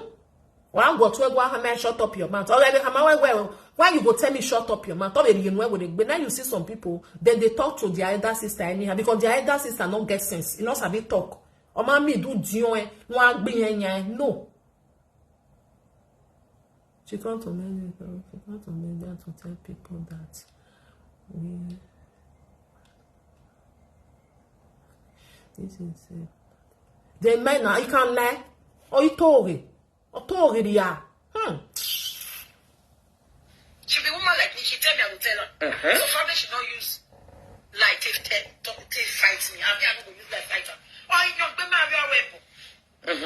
Why go to go, how man, shut up your mouth? Already, how man, well, why you go tell me shut up your mouth? Already, you know, when they, but now you see some people, then they talk to their elder sister anyhow because their elder sister no get sense. You no sabi talk. Or man, me do dion, eh, wan be, eh, eh, no. She come to media, she come to media to tell people that we, this is it. The men now, you can lie. Or you told it. Or told it, yeah. Hmm. She be woman like me, she tell me I will tell her. So probably she don't use like take, take, take fight me. I mean, I don't go use like fight her. Oh, you know, be my real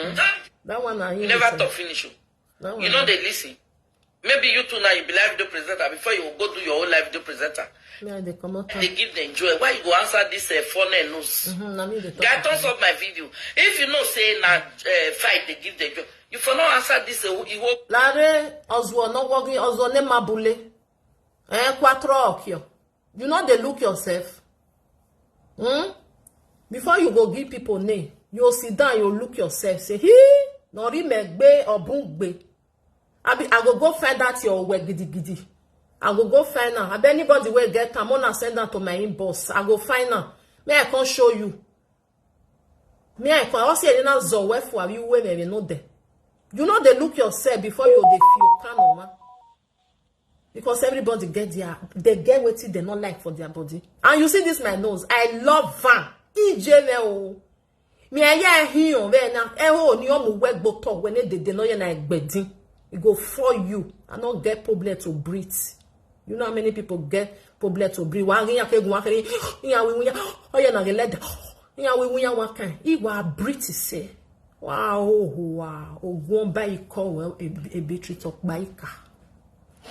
weapon. That one, I You never talk finish. Oh. That one, you know they listen. Maybe you too now, you be live video presenter. Before you go do your own live video presenter, me, I dey comot am. They give them joy. Why you go answer this, uh, phone and news? Mm-hmm, na me dey talk. Guy, thumbs up my video. If you know say na, uh, fight, they give them joy. You for not answer this, uh, you hope. Lare, Oswald, not working, Oswald, ne mabule. Eh, quattro occhio. You know they look yourself. Hmm? Before you go give people name, you sit down, you look yourself. Say, "He, no rimegbe or bungbe." I be, I go go find out your work gidi gidi. I go go find out. I bet anybody will get time, wanna send that to my inbox. I go find out. May I come show you. May I come? I wan see Elena Zoe for you where they know there. You know they look yourself before you dey feel can, man. Because everybody get their, they get wetin they not like for their body. And you see this my nose. I love van. Ijele o. Me, I hear him when I, eh, oh, ni omu wegbo talk when they, they know you're not gbedin. It go for you. I don't get problem to breathe. You know how many people get problem to breathe? Wa rin ya ke gun wa ke rin, ya wi wi ya. Oh, yeah, na leather. Ya wi wi ya wa kan. He wa breathe, say. Wow, wow. Ogun ba iko we, e, e bitri to ba ika.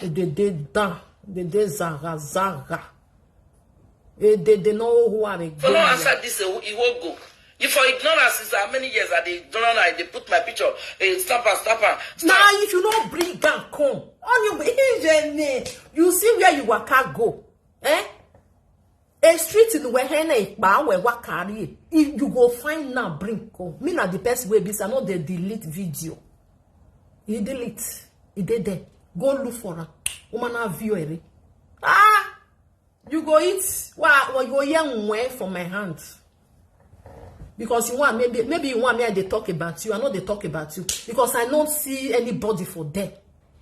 E de de da. De de zaga zaga. E de de no who are. For no answer this, eh, Iwogo. If for ignorance is how many years I dey ignorant, I dey put my picture, eh, stamp and stamp and stamp. Now, if you no bring am come, on you, you see where you waka go, eh? A street in where hene ikpa we wakari, if you go find now, bring come. Me na the person wey be say I no dey delete video. You delete, e dey there. Go look for am. Woman na view ere. Ah, you go eat. Wa, wa, you go hear nwe from my hand. Because you want, maybe, maybe you want me, I dey talk about you. I know they talk about you. Because I don't see anybody for there.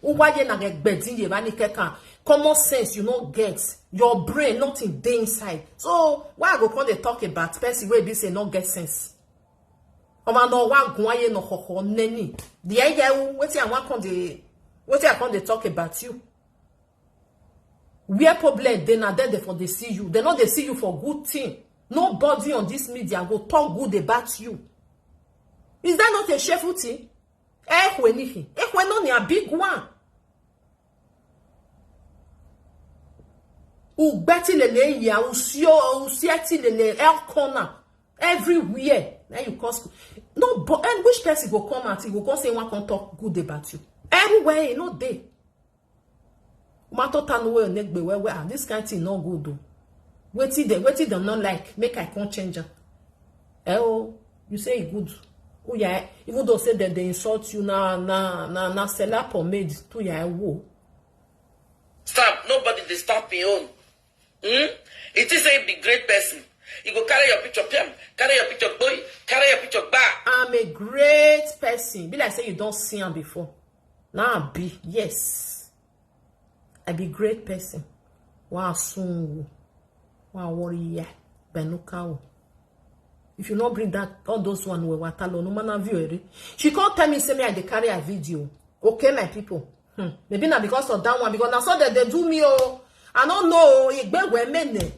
Uwaye na get gbedin ye ba ni keka. Common sense, you no get. Your brain, nothing dey inside. So, why I go come dey talk about person wey be say no get sense? Oma no wa gun aye no koko neni. The idea wetin I want come dey, wetin I come dey talk about you. Where problem dey, na there they for dey see you. They no dey see you for good thing. Nobody on this media go talk good about you. Is that not a shameful thing? Ekwe nihi. Ekwe no ni a big one. Ugbeti lele ya, usio, usieti lele, el corner. Everywhere. Then you cause school. No, but and which person go come out? He go come say one come talk good about you. Everywhere, you know they. Matter than well, next be well, well, ah, this kind thing no good though. Wetin dem, wetin dem no like, make I come change am. Eh oh, you say e good. Oh yeah, even though say dem dey insult you na na na na seller pomade too, yeah, wo. Stop, nobody dey stop your own. Hmm? It is a big great person. You go carry your picture, piam, carry your picture, boy, carry your picture, ba. I'm a great person. Be like say you don't see am before. Now I be, yes. I be great person. Wa sungu. Wa warrior. Benukawo. If you not bring that, all those one we watalo, no man view. She can't tell me say me I dey carry a video. Okay, my people. Hmm. Maybe not because of that one, because now so that they do me oh. I don't know. Igbe we mene.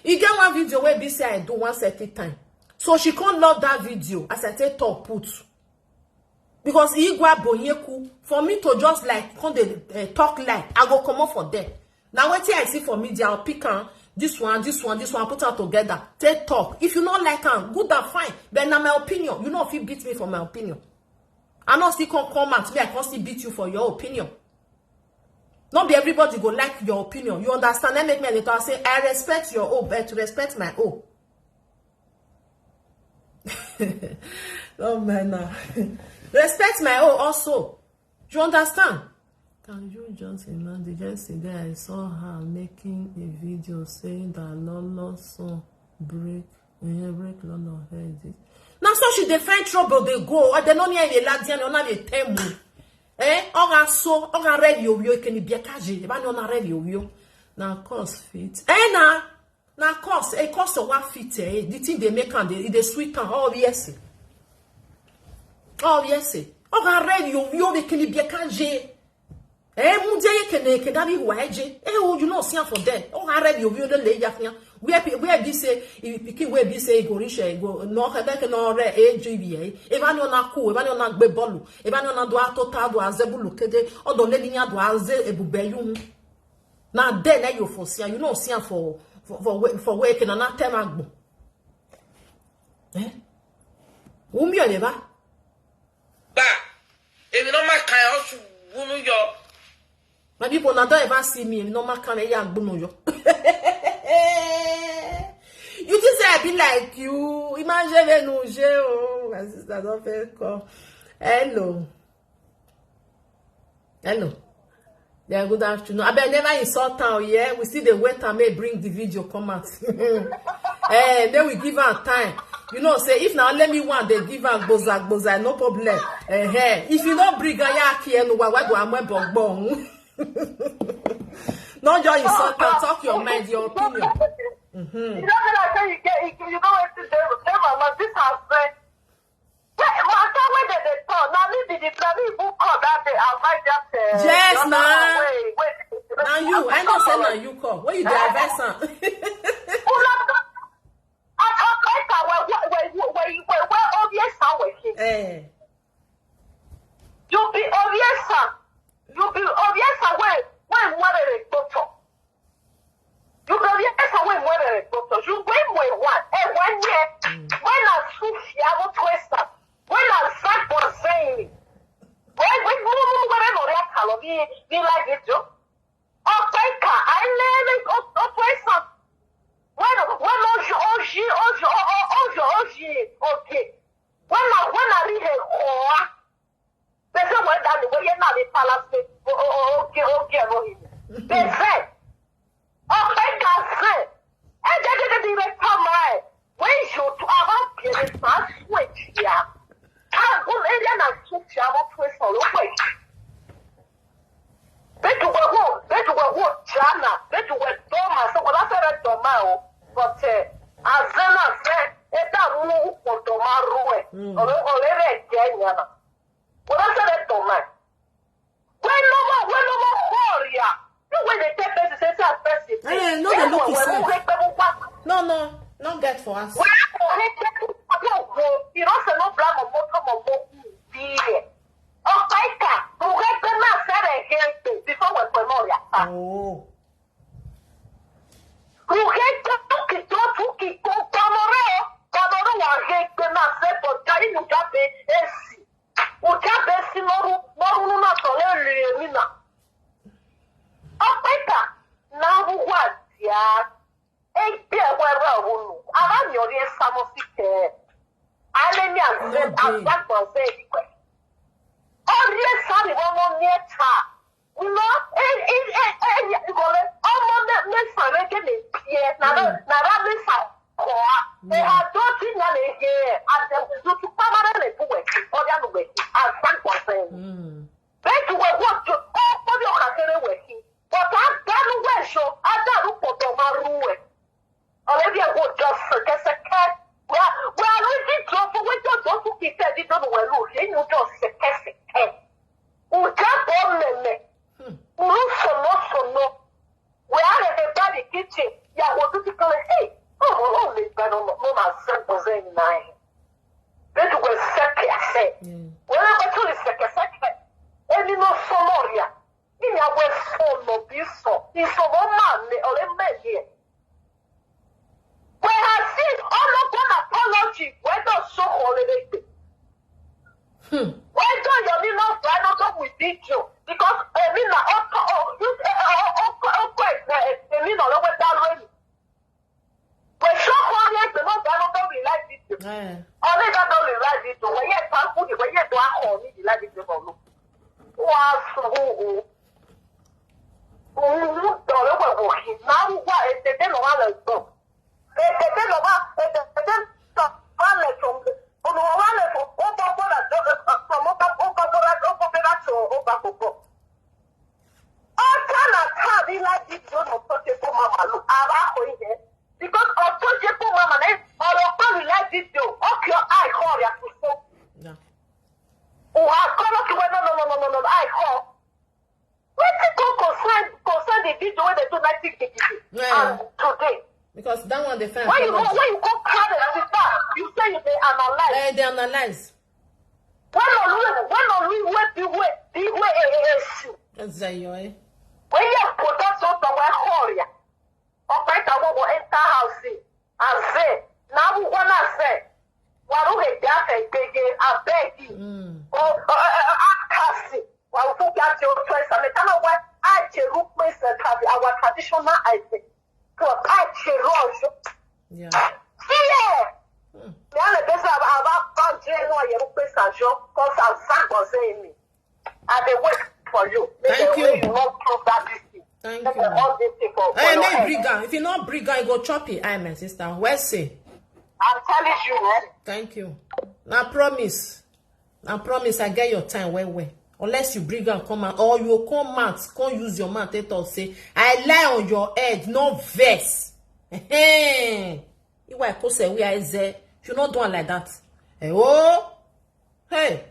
E get one video wey be say I do one certain time. So she can't love that video as I take talk put. Because Igwa Bonyeku, for me to just like come dey uh, talk like, I go come up for there. Now wetin I see for media, I'll pick am, this one, this one, this one, put am together, take talk. If you not like am, good and fine. But na my opinion. You know if you beat me for my opinion. I no still come come out, me I come still beat you for your opinion. Not be everybody go like your opinion. You understand? That make me a little say, I respect your own, but respect my own. Oh man, now. Respect my own also. You understand? Can you just imagine? Yesterday I saw her making a video saying that Lolo son break, eh, break Lolo head. Now so she dey find trouble, they go, or they no near a ladian, or not a temu. Eh? Or I so, or I read your view, can you be a kaji? If I know not read your view. Now cause fit. Eh, na, na cause, a cause of what fit, eh? The thing they make and they, they sweet and all yes. All yes. Or I read your view, they can be a kaji. Eh, mudia ye kene ke dabi wa eje. Eh, oh, you know, see am for there. Oh, I read you, you don't lay ya. Where pe-, where be say, if pikin where be say go reach, eh, go no, ka be ke no re, eh, J B, eh. If I know na cool, if I know na gbe bolu, if I know na do ato ta do azebulu kede, or do le niya do aze ebube you. Na there na you for see, you know, see am for, for, for where, for where can na tell am. Eh? Umi o le ba. Ba. If you don't make chaos, you won't your My people, now don't ever see me. No man can ya gbuno yo. You think say I be like you? Imagine we no je oh. My sister don't fail call. Hello. Hello. Yeah, good afternoon. I bet never insult town, yeah. We see the wait and may bring the video come out. Eh, then we give her time. You know, say if now let me one, they give her gboza gboza, no problem. Eh, eh. If you don't bring her here, no, why do I my bong bong? Not just insult and talk your mind, your opinion. Mm-hmm. You don't be like say you get you, you know what to do. Never mind, this has been. Wait, matter when they dey talk. Now me be the now me who call that day. I find that uh, Yes, the other na. Way. Wait, wait, Now you, I know say now you call. When you dey advise am. Who not talk? I talk like that. Where where where where where where where obvious how we keep. Eh. You be obvious. You be obvious. Where where where they go talk. You go hear some way more than a doctor. You go more one. And one year, when I shoot Fiabo Twesta, when I sack was saying, when we move, when I know that color, we we like it, Joe. Oh, thank God. I never go to Twesta. When when Oji Oji Oji Oji Oji, okay. When I when I read a core. They say when that the way now the palace make oh oh oh okay okay no him. They say oh my God say and they they they they come my when you to our parents must switch here. I go area na switch here what place all okay. They do what what they do what what Jana they do what Doma so what I said Doma oh but uh, as then I said it that move for Doma ruin or or area again yana. What I said Doma. When no more, when no more Korea. When they take person, say, say, as person. Eh, no, they look When himself. we get people back, No, no, not get for us. we have to hit people. You know, say no black on motor, on motor, be here. Okaita, we get the man, say, they get it before we put more, yeah. Oh. Ruheta tukito tukito kamore kamore wa hekpe na se po jari mujabe esi. Mujabe si noru noru nuna sole ri emina. Opeta na wuwa dia. Egbe were wunu. Ara mi ori esamo si ke. Ale mi azagba ze ikwe. Ori esari wo mo mi eta. No, e e e e igole. Omo me me sare ke me pie. Na na na ra me sa ko a. E a do ti na le ye. A de du tu pa ma le bu we. O ya lu we. A san ko se. Mm. Be tu we wo jo. O ko yo ka kere we ki. But a da lu we so. A da lu po to ma ru we. Olivia wo just sekeseke. We are we are ready to for we just don't to keep that. You don't know where look. You know just sekeseke. Uja bo meme. Uru sono sono. We are at the body kitchen. Ya wo tu ti kale. Hey. Oh, oh, oh, le ba no no no na se bo ze nai. Be tu we seke se. We are going to seke seke. Eni no sonoria. Ni ya we sono biso. Iso mo ma me ole me ye. We have seen all of them apology. We don't so holiday. Hmm. We don't you mean not I don't talk with video because I mean na oka oh you oh oh oh oh emi na lo we da lo ni. We so holiday we no da lo we like video. Eh. Only that don't like video. We yet thankful we yet do a holiday like video for no. Wa so o. Òun dọ̀rẹ́ wẹ̀wọ̀ yìí máa ń wá ètètè lọ́wọ́ lẹ̀ gbọ́. Ètètè lọ́wọ́ ètètè lọ́wọ́ lẹ̀ tó ń gbé. Olùwọ́ wà lẹ̀ fún ó bọ́ bọ́lá tó lè fún ó bọ́ ó bọ́ bọ́lá ó bọ́ bọ́lá tó ó bá gbogbo. Ọ̀tá nà káàdì láti tí ó nà tó ṣe fún màmá lò ara kò yẹ. Because ọ̀tún ṣe fún màmá náà ọ̀rọ̀ pẹ̀lú láti dò ó kí ọ àìkọ́ rẹ̀ àtúnṣe. Yeah. Òun àkọ́ ló kí wọ́n nọ nọ nọ nọ nọ àìkọ́. Wetin go concern concern the video wey dey do nineteen gigi Yeah. and today? Because that one they find When you go apology. When you go crowd the sister, you say you dey analyze. Eh, they analyze. When on we when on we wey be wey be wey eh eh eh shoe. That's that you eh. When you put that sort of wey hurry ya. Operator wey go enter house eh. Aze na akwụkwọ na aze. Waru he jafe gbege abeg. Mm. Oh, oh, oh, oh, akasi. Waru fu ya ti o try sa me tana wa a che ru pe se tabi our traditional item. To a che ro jo. Yeah. Fear. Me ale be sa aba ba je no ye ru pe sa jo. Cause I sang was saying me. I dey wait for you. Make Thank the you. Way you not prove that this thing. Thank Make you. the all this thing for for Hey, your make head. Bring am. If you not bring am, you go chop it. Aye, my sister. Where say? I'm telling you, eh? Thank you. Now promise. Now promise I get your time well well. Unless you bring am come out or you come out, come use your mouth take talk say I lie on your head, no vex. Hey, you why cause we are there? You not do am like that. Eh, oh, hey,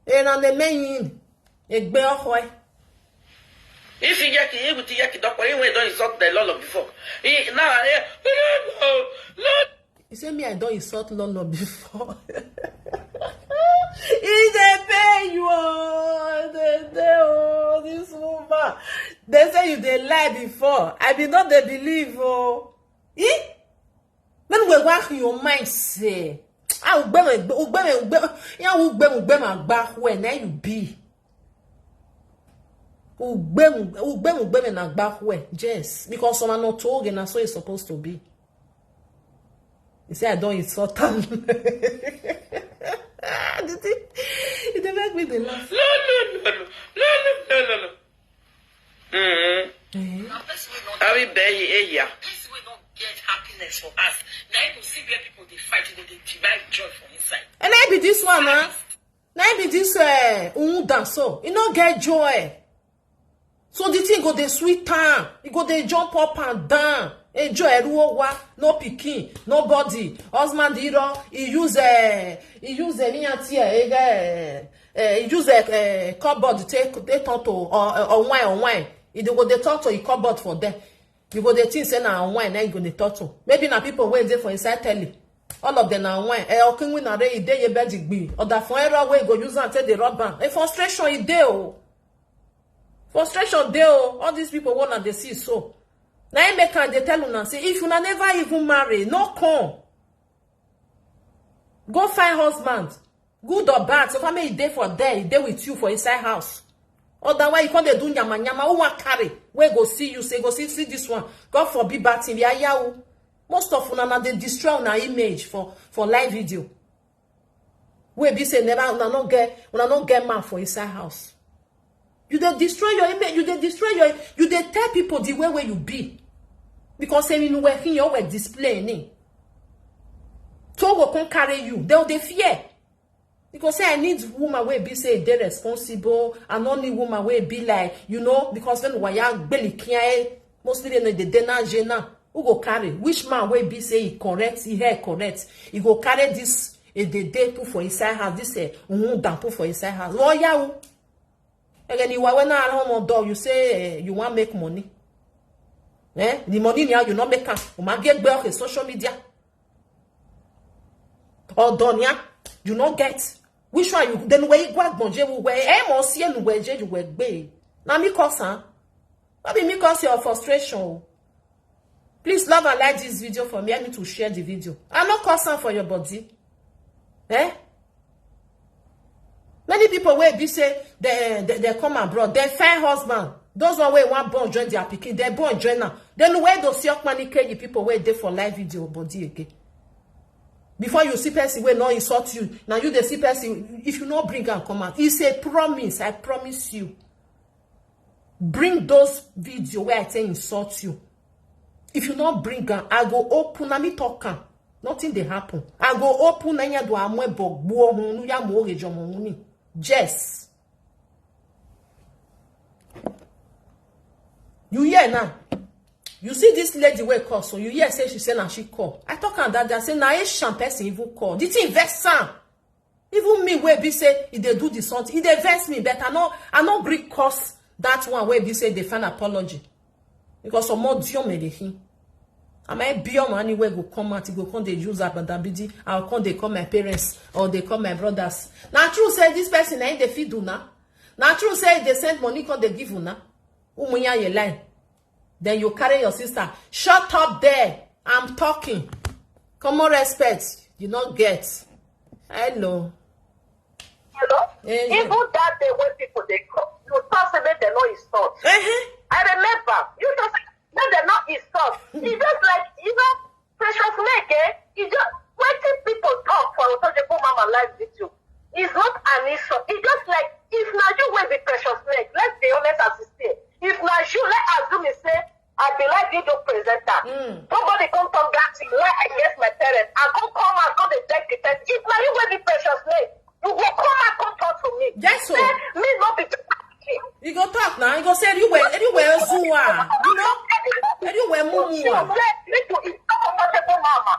hey, na the main egbe ọkọ ẹ. If you get it, if you get it, doctor, you don't insult the Lord before. He, now, eh, Lord, You say me, I don't insult Lolo before. He dey pay you, oh, dey dey, oh, this woman. They say you dey lie before. I be not dey believe, oh. Eh? When we work your mind say, ah, ugbeme, ugbeme, ugbeme, ya ugbeme, ugbeme, agba where na you be. Ugbeme, ugbeme, ugbeme na agba where, yes, because some are not told and so it's supposed to be. You say I don't insult am. The thing, it dey make me dey laugh. No, no, no, no, no, no, no, no, no. Mm-hmm. Eh? Are we bury a year? Person wey no get happiness for us, na him go see where people dey fight, dey dey divide joy for inside. And I be this one, huh? Na him be this uh, undan so. E no get joy. So the thing go dey sweet am. E go dey jump up and down. Enjoy eruowa, no pikin, nobody. Husband iro, he use uh, he use uh, niyan ti uh, uh, he use uh, uh, cupboard take take turn to uh, uh, wine or wine. You dey go dey talk to your cupboard for there. You go dey think say na wine na you go dey talk to. Maybe na people wey dey for inside telly. All of them na wine. Eh, Okinwi na re ide ye bed gbi. Oda for error wey go use am take dey rub am. A frustration e dey o. Frustration dey o. All these people wey una dey see so. Na im make am dey tell una say if una never even marry, no come. Go find husband. Good or bad, so far make e dey for there, e dey with you for inside house. Otherwise, you come dey do nyama nyama. Who wan carry? Wey go see you, say go see, see this one. God forbid bad thing. Yeah, yeah. Most of una na dey destroy una image for for live video. Wey be say never una no get una no get man for inside house. You dey destroy your image. You dey destroy your. You dey tell people the way wey you be. Because say you were here, you were displaying. So go come carry you. They dey fear. Because say I need woman wey be say dey responsible. I no need woman wey be like, you know, because when waya gbeli kia, mostly they dey dey na je na. Who go carry? Which man wey be say he correct, he hair correct, he go carry this e dey dey put for inside house, this eh, mm, down put for inside house. Lawyer o. Again, you are when I don't door, you say eh, you want make money. Eh? The money now you not make am. Uma get back on social media. Or Donia, you not get. Which one you then where you go bonje where eh mo see you where you were gbe. Na me cause am. No be me cause your frustration o. Please love and like this video for me. Help me to share the video. I no cause am for your body. Eh? Many people wey be say they, they, they come abroad, they find husband. Those one wey wan born join their pikin, they born join now. Then where those young money carry people wey dey for live video body again? Before you see person wey no insult you, now you dey see person. If you no bring am come out, it's a promise. I promise you. Bring those video where I say insult you. If you not bring am, I go open. Na me talk am. Nothing dey happen. I go open na ya do amwe bogbo hun nu ya mo ge jomo ni. Yes. You hear now? You see this lady wey call, so you hear say she say na she call. I talk am that day, I say na Asian person even call. The thing vex am. Even me wey be say e dey do the something, e dey vex me, but I no, I no gree cause that one wey be say dey find apology. Because some more diom dey him. Am I biom anywhere go come out, e go come dey use abadabidi, I go come dey call my parents or dey call my brothers. Na true say this person na him dey feed una. Na true say e dey send money come dey give una. Umunya ye lie. Then you carry your sister. Shut up there. I'm talking. Common respect. You not get. Hello. Hello? Eh, even that day when people dey come, you talk say make dem no insult. Uh-huh. I remember. You talk say make dem no insult. E just like, you know, Precious Leg, eh? E just, wetin people talk for Otojepo Mama live video is not an insult. E just like, if na you wey be Precious Leg, let's be honest as e say. If na you, let assume say I be live video presenter. Mm. Somebody come talk that thing, lie against my parents, and come come out, come dey beg the person. If na you wey be Precious Leg, you go come out, come talk to me. Yes, sir. Say me no be. You go talk now. You go say you were, you were Zua. You know, you were Mumu. Say me to insult Otojepo Mama.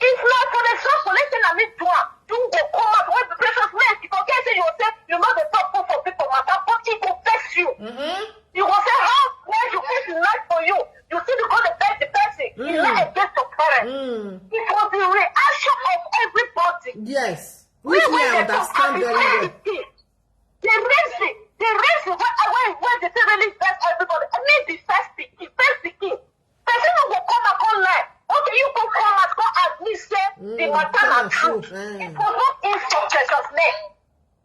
If na, for example, let's say na me do am, you go come out when the Precious Leg, you go get say you go say you no dey talk good for people matter, but e go vex you. Mm-hmm. You go say how when you fit lie for you, you still go dey beg the person. E Mm. lie against your parents. Mm. It was the reaction of everybody. Yes. We Which me wey I dey talk, understand I be very tell well. The thing. The reason, the reason why why why dey say really vex everybody. I mean the first pikin, first pikin. Person no go come out come lie. Okay, you go come out come admit say the Mm, matter na come true. true, eh. It was not insult Precious Leg.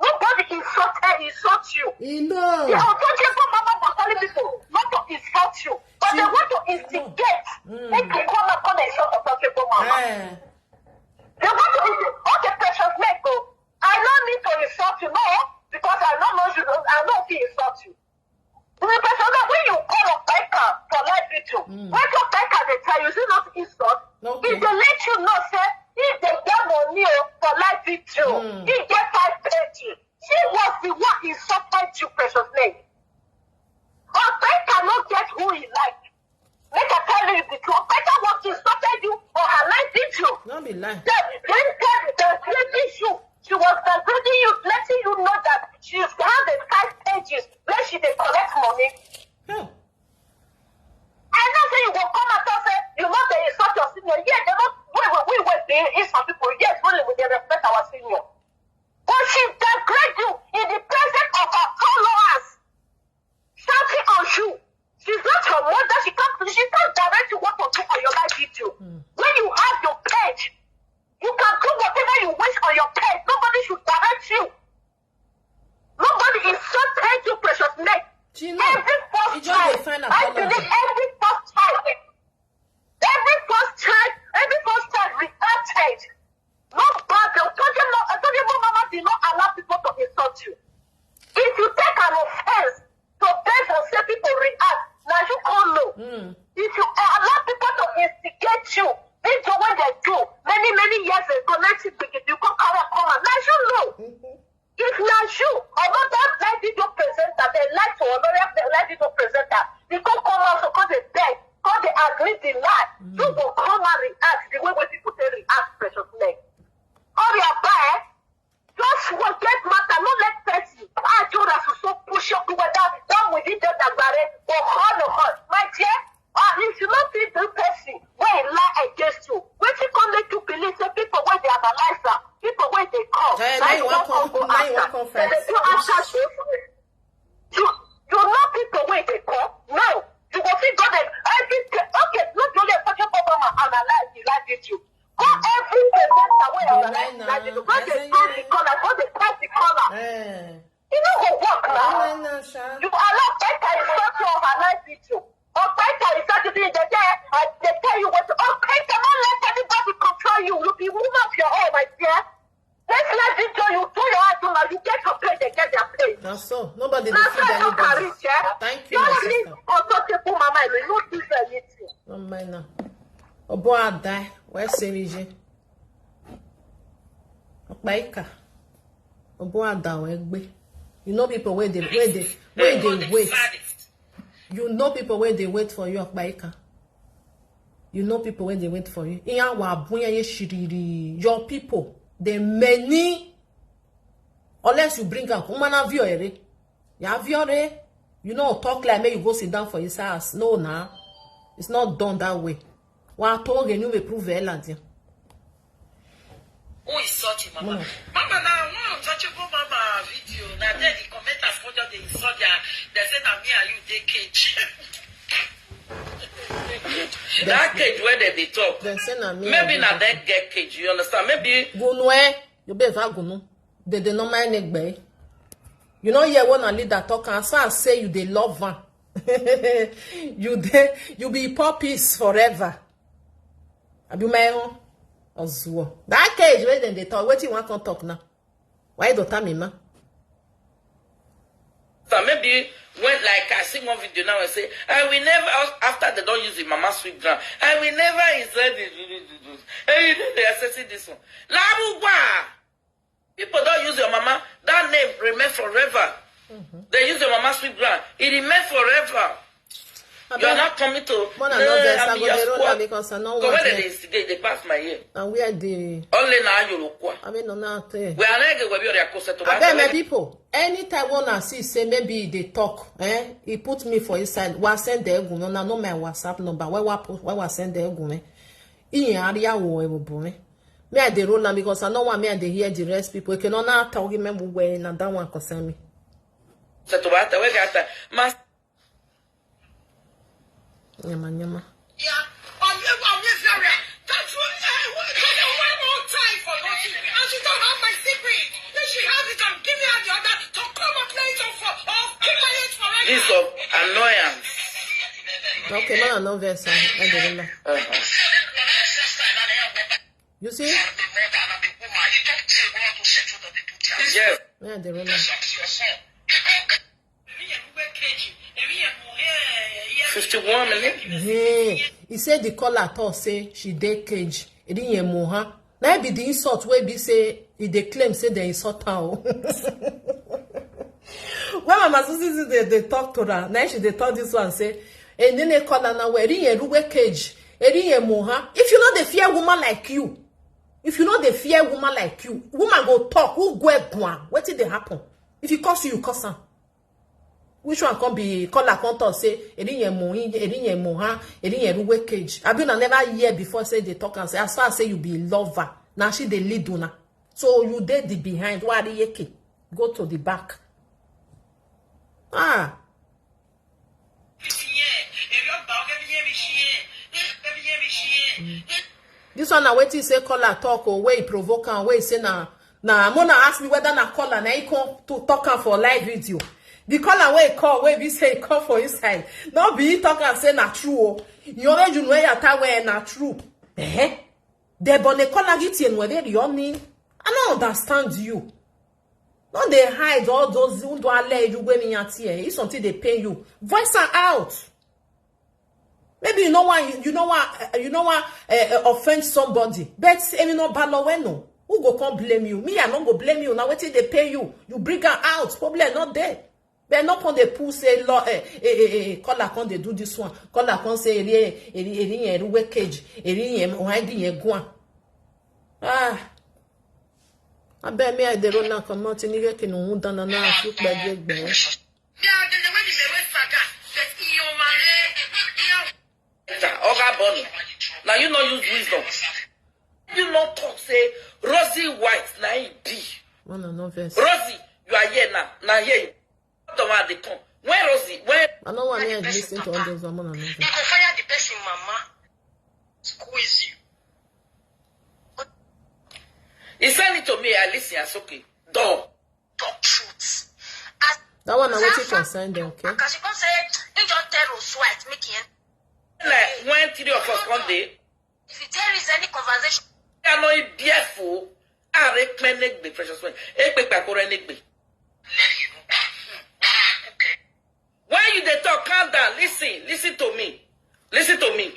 Nobody insulted insult you. You know. The Otojepo Mama was telling people not to insult you, but they want to instigate. Mm. Make you come out come insult Otojepo Mama. Eh. They want to insult. Okay, Precious Leg go. I no need to insult you, no, because I no know you. I no fit insult you. The Precious Leg, when you call Opeka for live video, Mm. when Opeka dey tell you, is it not insult? Okay. If they let you know, say if they get money o for live video, Mm. He get five thirty. She was the one insulted you, Precious Leg. Opeka no get who he like. Make I tell you the truth. Opeka was insulted you for her live video. No be lie. Then, then, then, then, then you. She was degrading you, letting you know that she has the five pages where she dey collect money. If some people, yes, only we dey respect our senior. But she degrade you in the presence of her followers, shouting on you. She's not your mother. She can't, she can't direct you what to do on your live video. When you have your page, you can do whatever you wish on your page. Nobody should direct you. Nobody insulted you, Precious Meg. She know. Every first She just dey child, find I apology. believe every first child, every first child, every first child reacted. No bad, Toje no, Toje no mama did not allow people to insult you. If you take an offense to beg and say people react, now you call low. If you allow people to instigate you, this is what they do. Many, many years ago, next week, you come carry come and now you know. If na you, another live video presenter, the light or another live video presenter, they go come out to come dey beg, come dey admit the lie. You go come and react the way wey people take react, Precious Meg. Hurry up, eh? Just forget matter, no let person. I told us to so push up to that, that we did that, that, but hold on. My dear, ah, if you not see the person, wey lie against you. Wetin come make you believe say people wey dey analyze am, people wey dey come, Eh, na now you you wan wan come come- go now you wan after? come Dem dey first. do after show. You, you know people wey dey come? No. You go fit go there. Everything. Okay, no be only Toje Bobo ma analyze the live video. Go every presenter wey Dey analyze lie the live video. now. Go I dey say do yeah. the color, go dey pass the color. Eh, E no go work I now. lie now, sha. You allow Obaika insult you on her live video. Obaika insult you, dey there, I dey tell you what. Obaika, no let anybody control you. You be woman of your own, my dear. This live video, you do your own, you get your pay, they get their pay. Na so. Nobody dey That's feed why I don't anybody. carry it, yeah? Thank you, my Don't leave sister. Untouchable mama, you no do anything. No mind now. Obo Ada, where say me je? Okpaika. Obo Ada, where gbe? You know people where they, where they, where they wait. You know people where they wait for you, Okpaika. You know people where they wait for you. Iya wa bunya ye shiriri. Your people, they many. Unless you bring up, umana viore. Ya viore. You know, talk like me, you go sit down for his house. No, nah. It's not done that way. Wa to ge new prove elandia. Who insult you, mama? Mama, na one untouchable mama video. Na there the commenters go just dey insult their. They say na me and you dey cage. That cage where they dey talk. Then say na me. Maybe I na do that get cage. You understand? Maybe Gunu eh, you be va gunu. They dey no mind negbe. You know, yeah, one leader talk and so I say you dey love one. You dey, you be puppies forever. Abi my own. Ozuo. That cage where then they talk. What you want to talk now? Why don't tell me, ma? So maybe when, like, I see one video now and say, I will never, after they don't use the mama sweet ground, I will never insult the, the, the, the, the, and you know they are saying this one. Labugwa! People don't use your mama, that name remain forever. They use your mama sweet ground, it remain forever. You are not coming to. Mona No, no vex, I'm I go your dey roll squad. am because I no Go want where it. They instigate, they pass my ear. And where the Only now you look. I mean no na te. We are not going to be on your course to Abeg, my people, anytime one I see say maybe they talk, eh? He put me for his side. Wa send the egun. No, na no my WhatsApp number. Where wa put? Where wa send the egun? Eh? Iyan area wo e mo bo me. Me I dey roll am because I no want me I dey hear the rest people. Okay, no na talk me where na that one concern me. Setobata, we got that. Mas- Nyama nyama. Yeah. On you, on you, Zaria. That's what I want. One more time for nothing. And she don't have my secret. Then she has it and give me the other to come and play it off for, off, keep quiet forever. This of annoyance. Okay, man, no vex. I dey roll am. Uh-huh. You see? Yes. Me I dey roll am. Fifty-one minutes. Hey, he said the caller talk say she dey cage. He didn't hear Moha. Now be the insult wey be say he dey claim say they insult her. O. When Mama Susie dey dey talk to her, now she dey talk this one say, and then they call her now where he hear Rugbe cage, he didn't hear Moha. If you know they fear woman like you, if you know they fear woman like you, woman go talk. Who go egwa? Wetin dey happen? If you curse you, you curse am. Which one come be caller come talk say, "Eri yen mo yin, eri yen mo ha, eri yen ruwe cage"? Abi una never hear before say they talk and say, as far as say you be lover, now she dey lead una. So you dey the behind, why the yeke? Go to the back. Ah. This one na wetin say caller talk, or wey provoke am, wey say na, na Mona ask me whether na caller na he come to talk am for live video. The caller wey call, wey be say he call for inside, no be he talk am say na true o. You already know ya ta wey na true. Eh? The bone caller get you whether you mean. I don't understand you. No dey hide all those who do ale you wey me yan tear. If something dey pain you, voice am out. Maybe you know why you, you know why uh, you know why uh, uh, offend somebody. But if you no balo well no, who go come blame you? Me, I no go blame you. Now wetin dey pain you? You bring am out. Problem not there. But no come dey pull say law. Eh, eh, eh, eh, eh, caller come dey do this one. Caller come say eri eri eri yen ruwe cage. Eri yen why di yen go am. Ah. Abeg me I dey run am comot, ni get kinu hun dan na na afi pẹ̀lú ẹgbẹ́. Oga Bono, now you no use wisdom. You no talk say Rosie White na him be. One no vex. Rosie, you are here now. Now here you. Don't want the come. When Rosie, when I no want me listen to all those one, one no vex. You go fire the person, mama. Squeeze you. He send it to me. I listen. It's okay. Done. Talk truth. As That one na wetin concern them, okay? As you come say, he just tell Rose White, make him. Like when three of us one day. If there is any conversation, I know it beautiful. I recommend it be precious one. It be back or any be. When you dey talk, calm down. Listen, listen to me. Listen to me.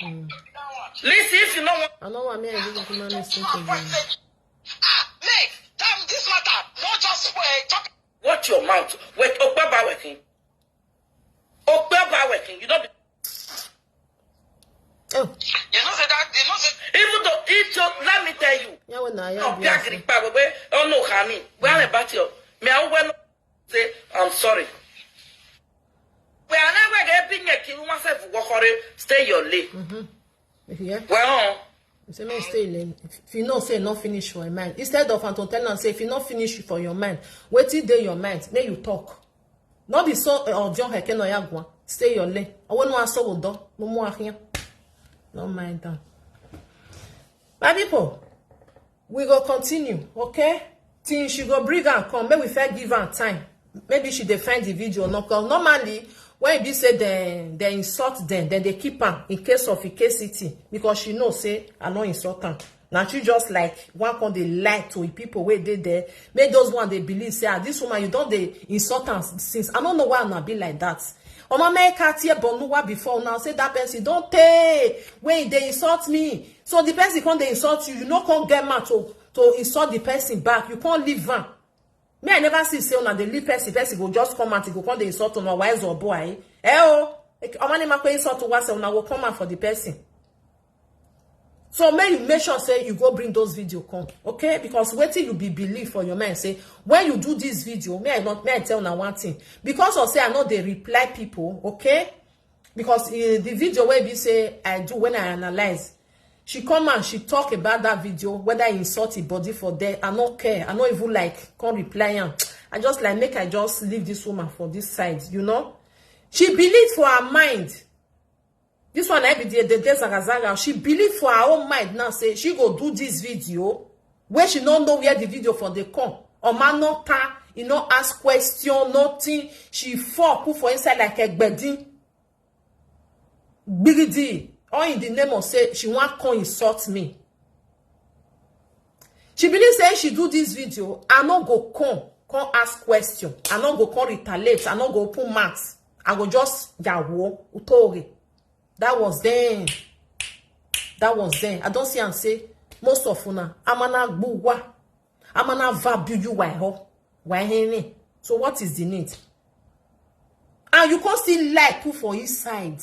Listen if you no want. I no want me I give you man listen to you. Ah, me, damn this matter. No just uh, talk. Watch your mouth. Wait, Okpa Bawekin. Okpa Bawekin. You don't be. Oh. You know say that. You know say. Even though it, let me tell you. Yeah, when I No, am be Agripa. We oh no, Kami. We are about you. Me, I will say I'm sorry. We are never getting a kill myself. Stay your lane. Mm-hmm. If you hear? Well, You say no stay lane. If you know say no finish for a man. Instead of Anton tell am say if you no finish for your man, wetin dey your mind, make you talk. No be so uh, John Heke no ya gwa. Stay your lane. I want one so do. No more here. No mind that. My people, we go continue, okay? Till she go bring and come. Maybe we fair give her time. Maybe she dey find the video. No, 'cause normally when we say they they insult them, then they keep her in case of incasity because she know say I no insult her. Now she just like one con dey lie to the people where they there. Make those one they believe say ah, this woman you don't they insult her since. I don't know why I'm not be like that. Omo make her tear bonuwa before now say that person don't pay when they insult me. So the person come they insult you, you no come get mad to to insult the person back. You can't leave am. Me, I never see say una dey leave person, person go just come out, he go come dey insult una wise or boy. Eh oh, omo ni ma pe insult wa say una go come out for the person. So make you make sure say you go bring those video come, okay? Because wetin you be believe for your mind say when you do this video, me I not me I tell una one thing because of say I know they reply people, okay? Because uh, the video where we say I do when I analyze, she come and she talk about that video whether he insult his body for there. I no care. I no even like come reply am. I just like make I just leave this woman for this side, you know. She believe for her mind. This one I be the the day zaga zaga. She believe for her own mind now say she go do this video where she no know where the video for the come. Oma no ta, he no ask question, nothing. She fall put for inside like a gbedin. Gbigidi, all in the name of say she wan come insult me. She believe say she do this video, I no go come, come ask question. I no go come retaliate. I no go open mouth. I go just yawo utore. That was then. That was then. I don't see and say most of una amana gbuwa, amana vabu you why ho, why hene. So what is the need? And you can't still like put for inside.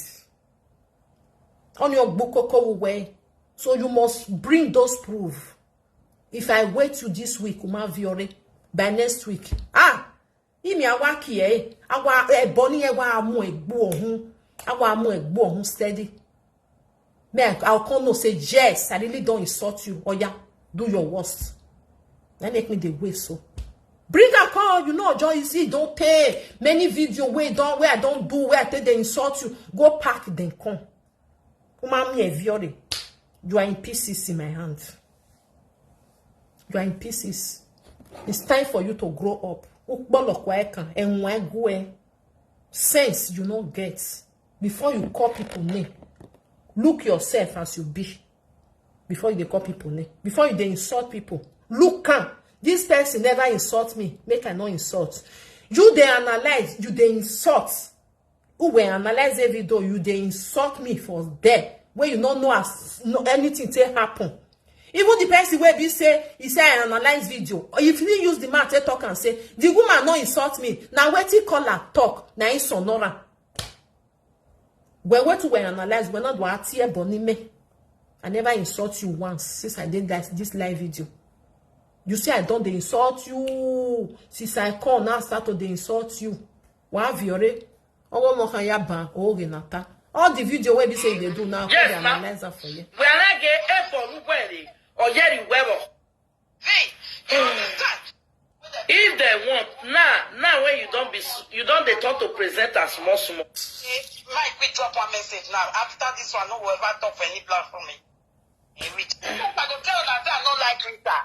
On your bukoko way. So you must bring those proof. If I wait you this week, Uma Viore, by next week, ah, Imi awa kie, awa ebony ewa amu egbu ohun. Awa amu egbu ohun steady. Me, I, I'll come no say, "Yes, I really don't insult you." Oh yeah, do your worst. That make me the way so. Bring a call, you know, John, you see, don't pay many video where don't, where I don't do, where I take they insult you. Go pack them, come. Umami Eviore, you are in pieces in my hand. You are in pieces. It's time for you to grow up. Ukpolokwa ekan, enwe gwe. Sense you no get. Before you call people name, look yourself as you be. Before you dey call people name, before you dey insult people, look am. This person never insult me, make I no insult. You dey analyze, you dey insult. Who will analyze every door? You dey insult me for there where you no know as no anything take happen. Even the person wey be say he say I analyze video, if he use the mouth take talk and say the woman no insult me, na wetin call am talk, na him sonora. Well, what we analyze, we not what tear bonime. I never insult you once since I did that this live video. You see, I don't dey insult you since I come now start to dey insult you. Wa viore, owo mo kan ya ban oge nata. All the video wey be say they do now, Yes, they ma'am. Analyze am for you. We are not gay ebo nugwere or yeri webo. Hey, you understand? If they want, now, now when you don't be, s- you don't they turn to present as small small. Mike, we drop one message now. After this one, no will ever talk for any platform. He reach. I go tell her that I don't like Rita.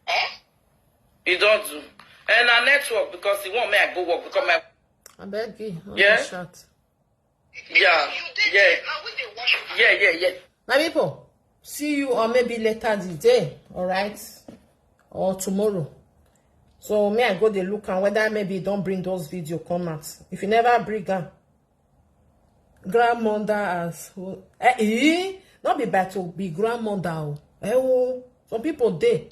Eh? You don't do. And our network because he won't make I go work because my I beg you, no Yeah? Be short. Yeah, You did yeah. it. Now we dey watch you. Yeah, yeah, yeah. My people, see you or maybe later the day, all right, or tomorrow. So me, I go dey look and whether maybe don't bring those video come out. If you never bring am, grandmother as eh, eh, not be bad to be grandmother. Oh. Eh, oh. Some people dey.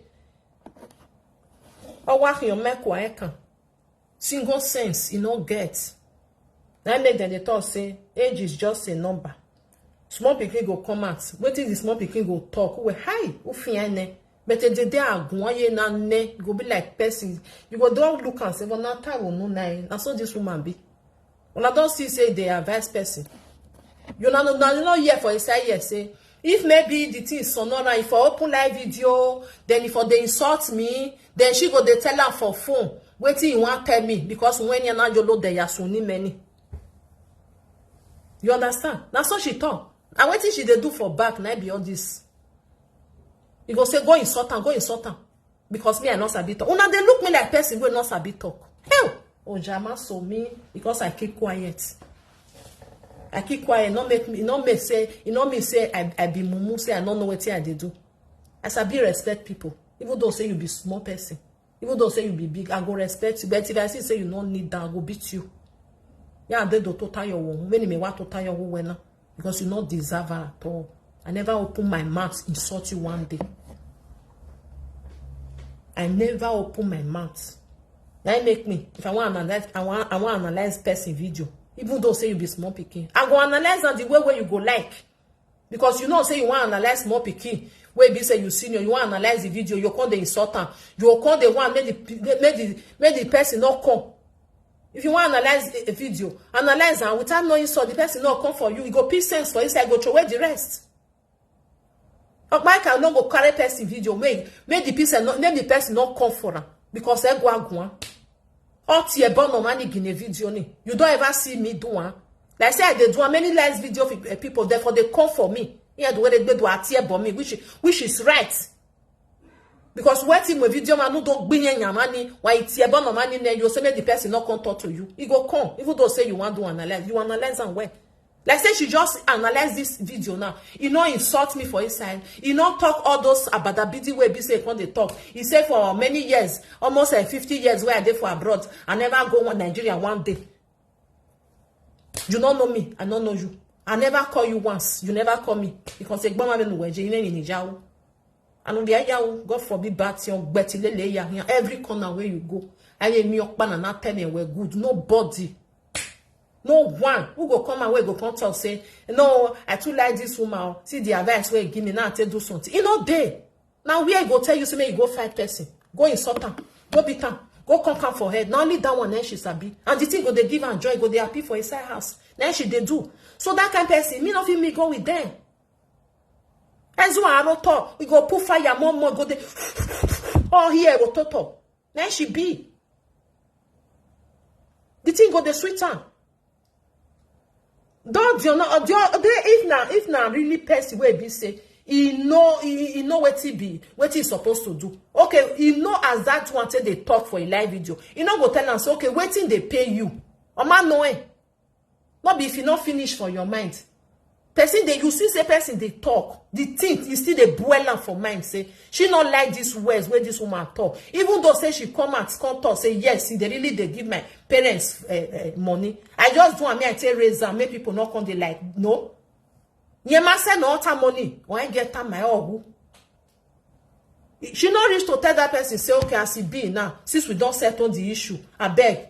Oh, what your make one can. Single sense, you no get. That make them they talk say age is just a number. Small pikin go come out. Wetin the small pikin go talk? We hi, ufiane. But the day I go on na ne go be like person. You go don't look and say, "Well, now time will no nine." And so this woman be. When I don't see say they are vice person. You know, no, no, no, here for inside here say if maybe the thing is sonora, if I open live video, then if they insult me, then she go they tell her for phone. Wetin you want tell me because when you're not yolo they are suni many. You understand? Now so she talk. And wetin she they do for back, na be all this. You go say go insult am, go insult am. Because me I not sabi talk. Una they look me like person wey not sabi talk. Hell, Ojama so me because I keep quiet. I keep quiet. Not make me, not make say, you know me say I, I be mumu say I don't know what I they do. I sabi respect people. Even though say you be small person, even though say you be big, I go respect you. But if I see say you no need that, I go beat you. Yeah, they do total your own. Many me want total your own now because you not deserve her at all. I never open my mouth insult you one day. I never open my mouth. That make me. If I want analyze, I want I want analyze person video. Even though say you be small pikin, I go analyze am the way where you go like. Because you know say you want analyze small pikin. Wey be say you senior, you want analyze the video, you come dey insult am. You come dey want make the make the make the person not come. If you want analyze a, a video, analyze am without no insult. The person not come for you. You go pick sense for inside, go throw away the rest. Okpaika no go carry person video. Make make the person not make the person not come for am because egwa gwan. All tear burn no money gine video ni. You don't ever see me do one. Like say I dey do am, many lies video for eh, people. Therefore they come for me. Yeah, the way they do a tear bomb me, which which is right. Because what if my video man no don't bring any money, why it's your burn no money, then you say make the person not come talk to you. He go come, even though say you want to analyze, you analyze and well. Like say she just analyze this video now. He no insult me for inside. He no talk all those abadabidi wey be say come dey talk. He say for many years, almost uh, fifty years where I dey for abroad, I never go one Nigeria one day. You don't know me, I don't know you. I never call you once. You never call me because say gbọmọ mi nuwe je ime mi ni jawo. Anu bi ayawo, God forbid bad thing, gbeti lele ya here. Every corner where you go, I hear me okpana na tell me we're good. Nobody, no one who go come and we go come talk say, "No, I too like this woman. Oh. See the advice where he give me now, I take do something." You know they. Now where I go tell you, say make you go fight person, go insult am, go beat am, Go come come for head. Na only that one na she sabi. And the thing go dey give am joy, go dey happy for inside house. Na she dey do. So that kind person, me no fit me go with them. Ezu aro to, we go put fire more more, go dey all here go toto. Na she be. The thing go dey sweet am. Don't you know? If na, if na really person wey be say e know, e know wetin be wetin e suppose to do. Okay, e know as that one take dey talk for a live video. E no go tell am say, okay, wetin dey pay you? Oma know eh. No be if e no finish for your mind. Person dey, you see say person dey talk, the thing e still dey boil am for mind say she no like this words wey this woman talk. Even though say she come out come talk say yes, e dey really dey give my parents uh, uh, money. I just do am, me I take raise am, make people no come dey like no. Yema say no utter money, or I get am my own. She no reach to tell that person say, okay, as e be now, since we don settle the issue, abeg,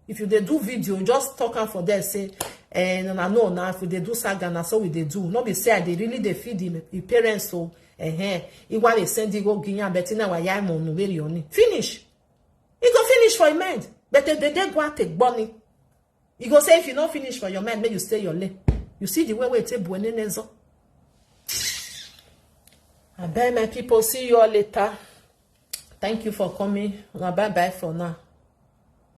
if you dey do video, just talk am for there say, eh, no, no, no, if we dey do saga, na so we dey do. No be say I dey really dey feed the, the parents, so eh, eh, iwa dey send e go giyan, but now I am on very on finish. E go finish for im mind, but if they dey go out take money, e go say if you no finish for your mind, make you stay your lane. You see the way wey take buene nezo. Abeg, my people, see you all later. Thank you for coming. Una bye bye for now.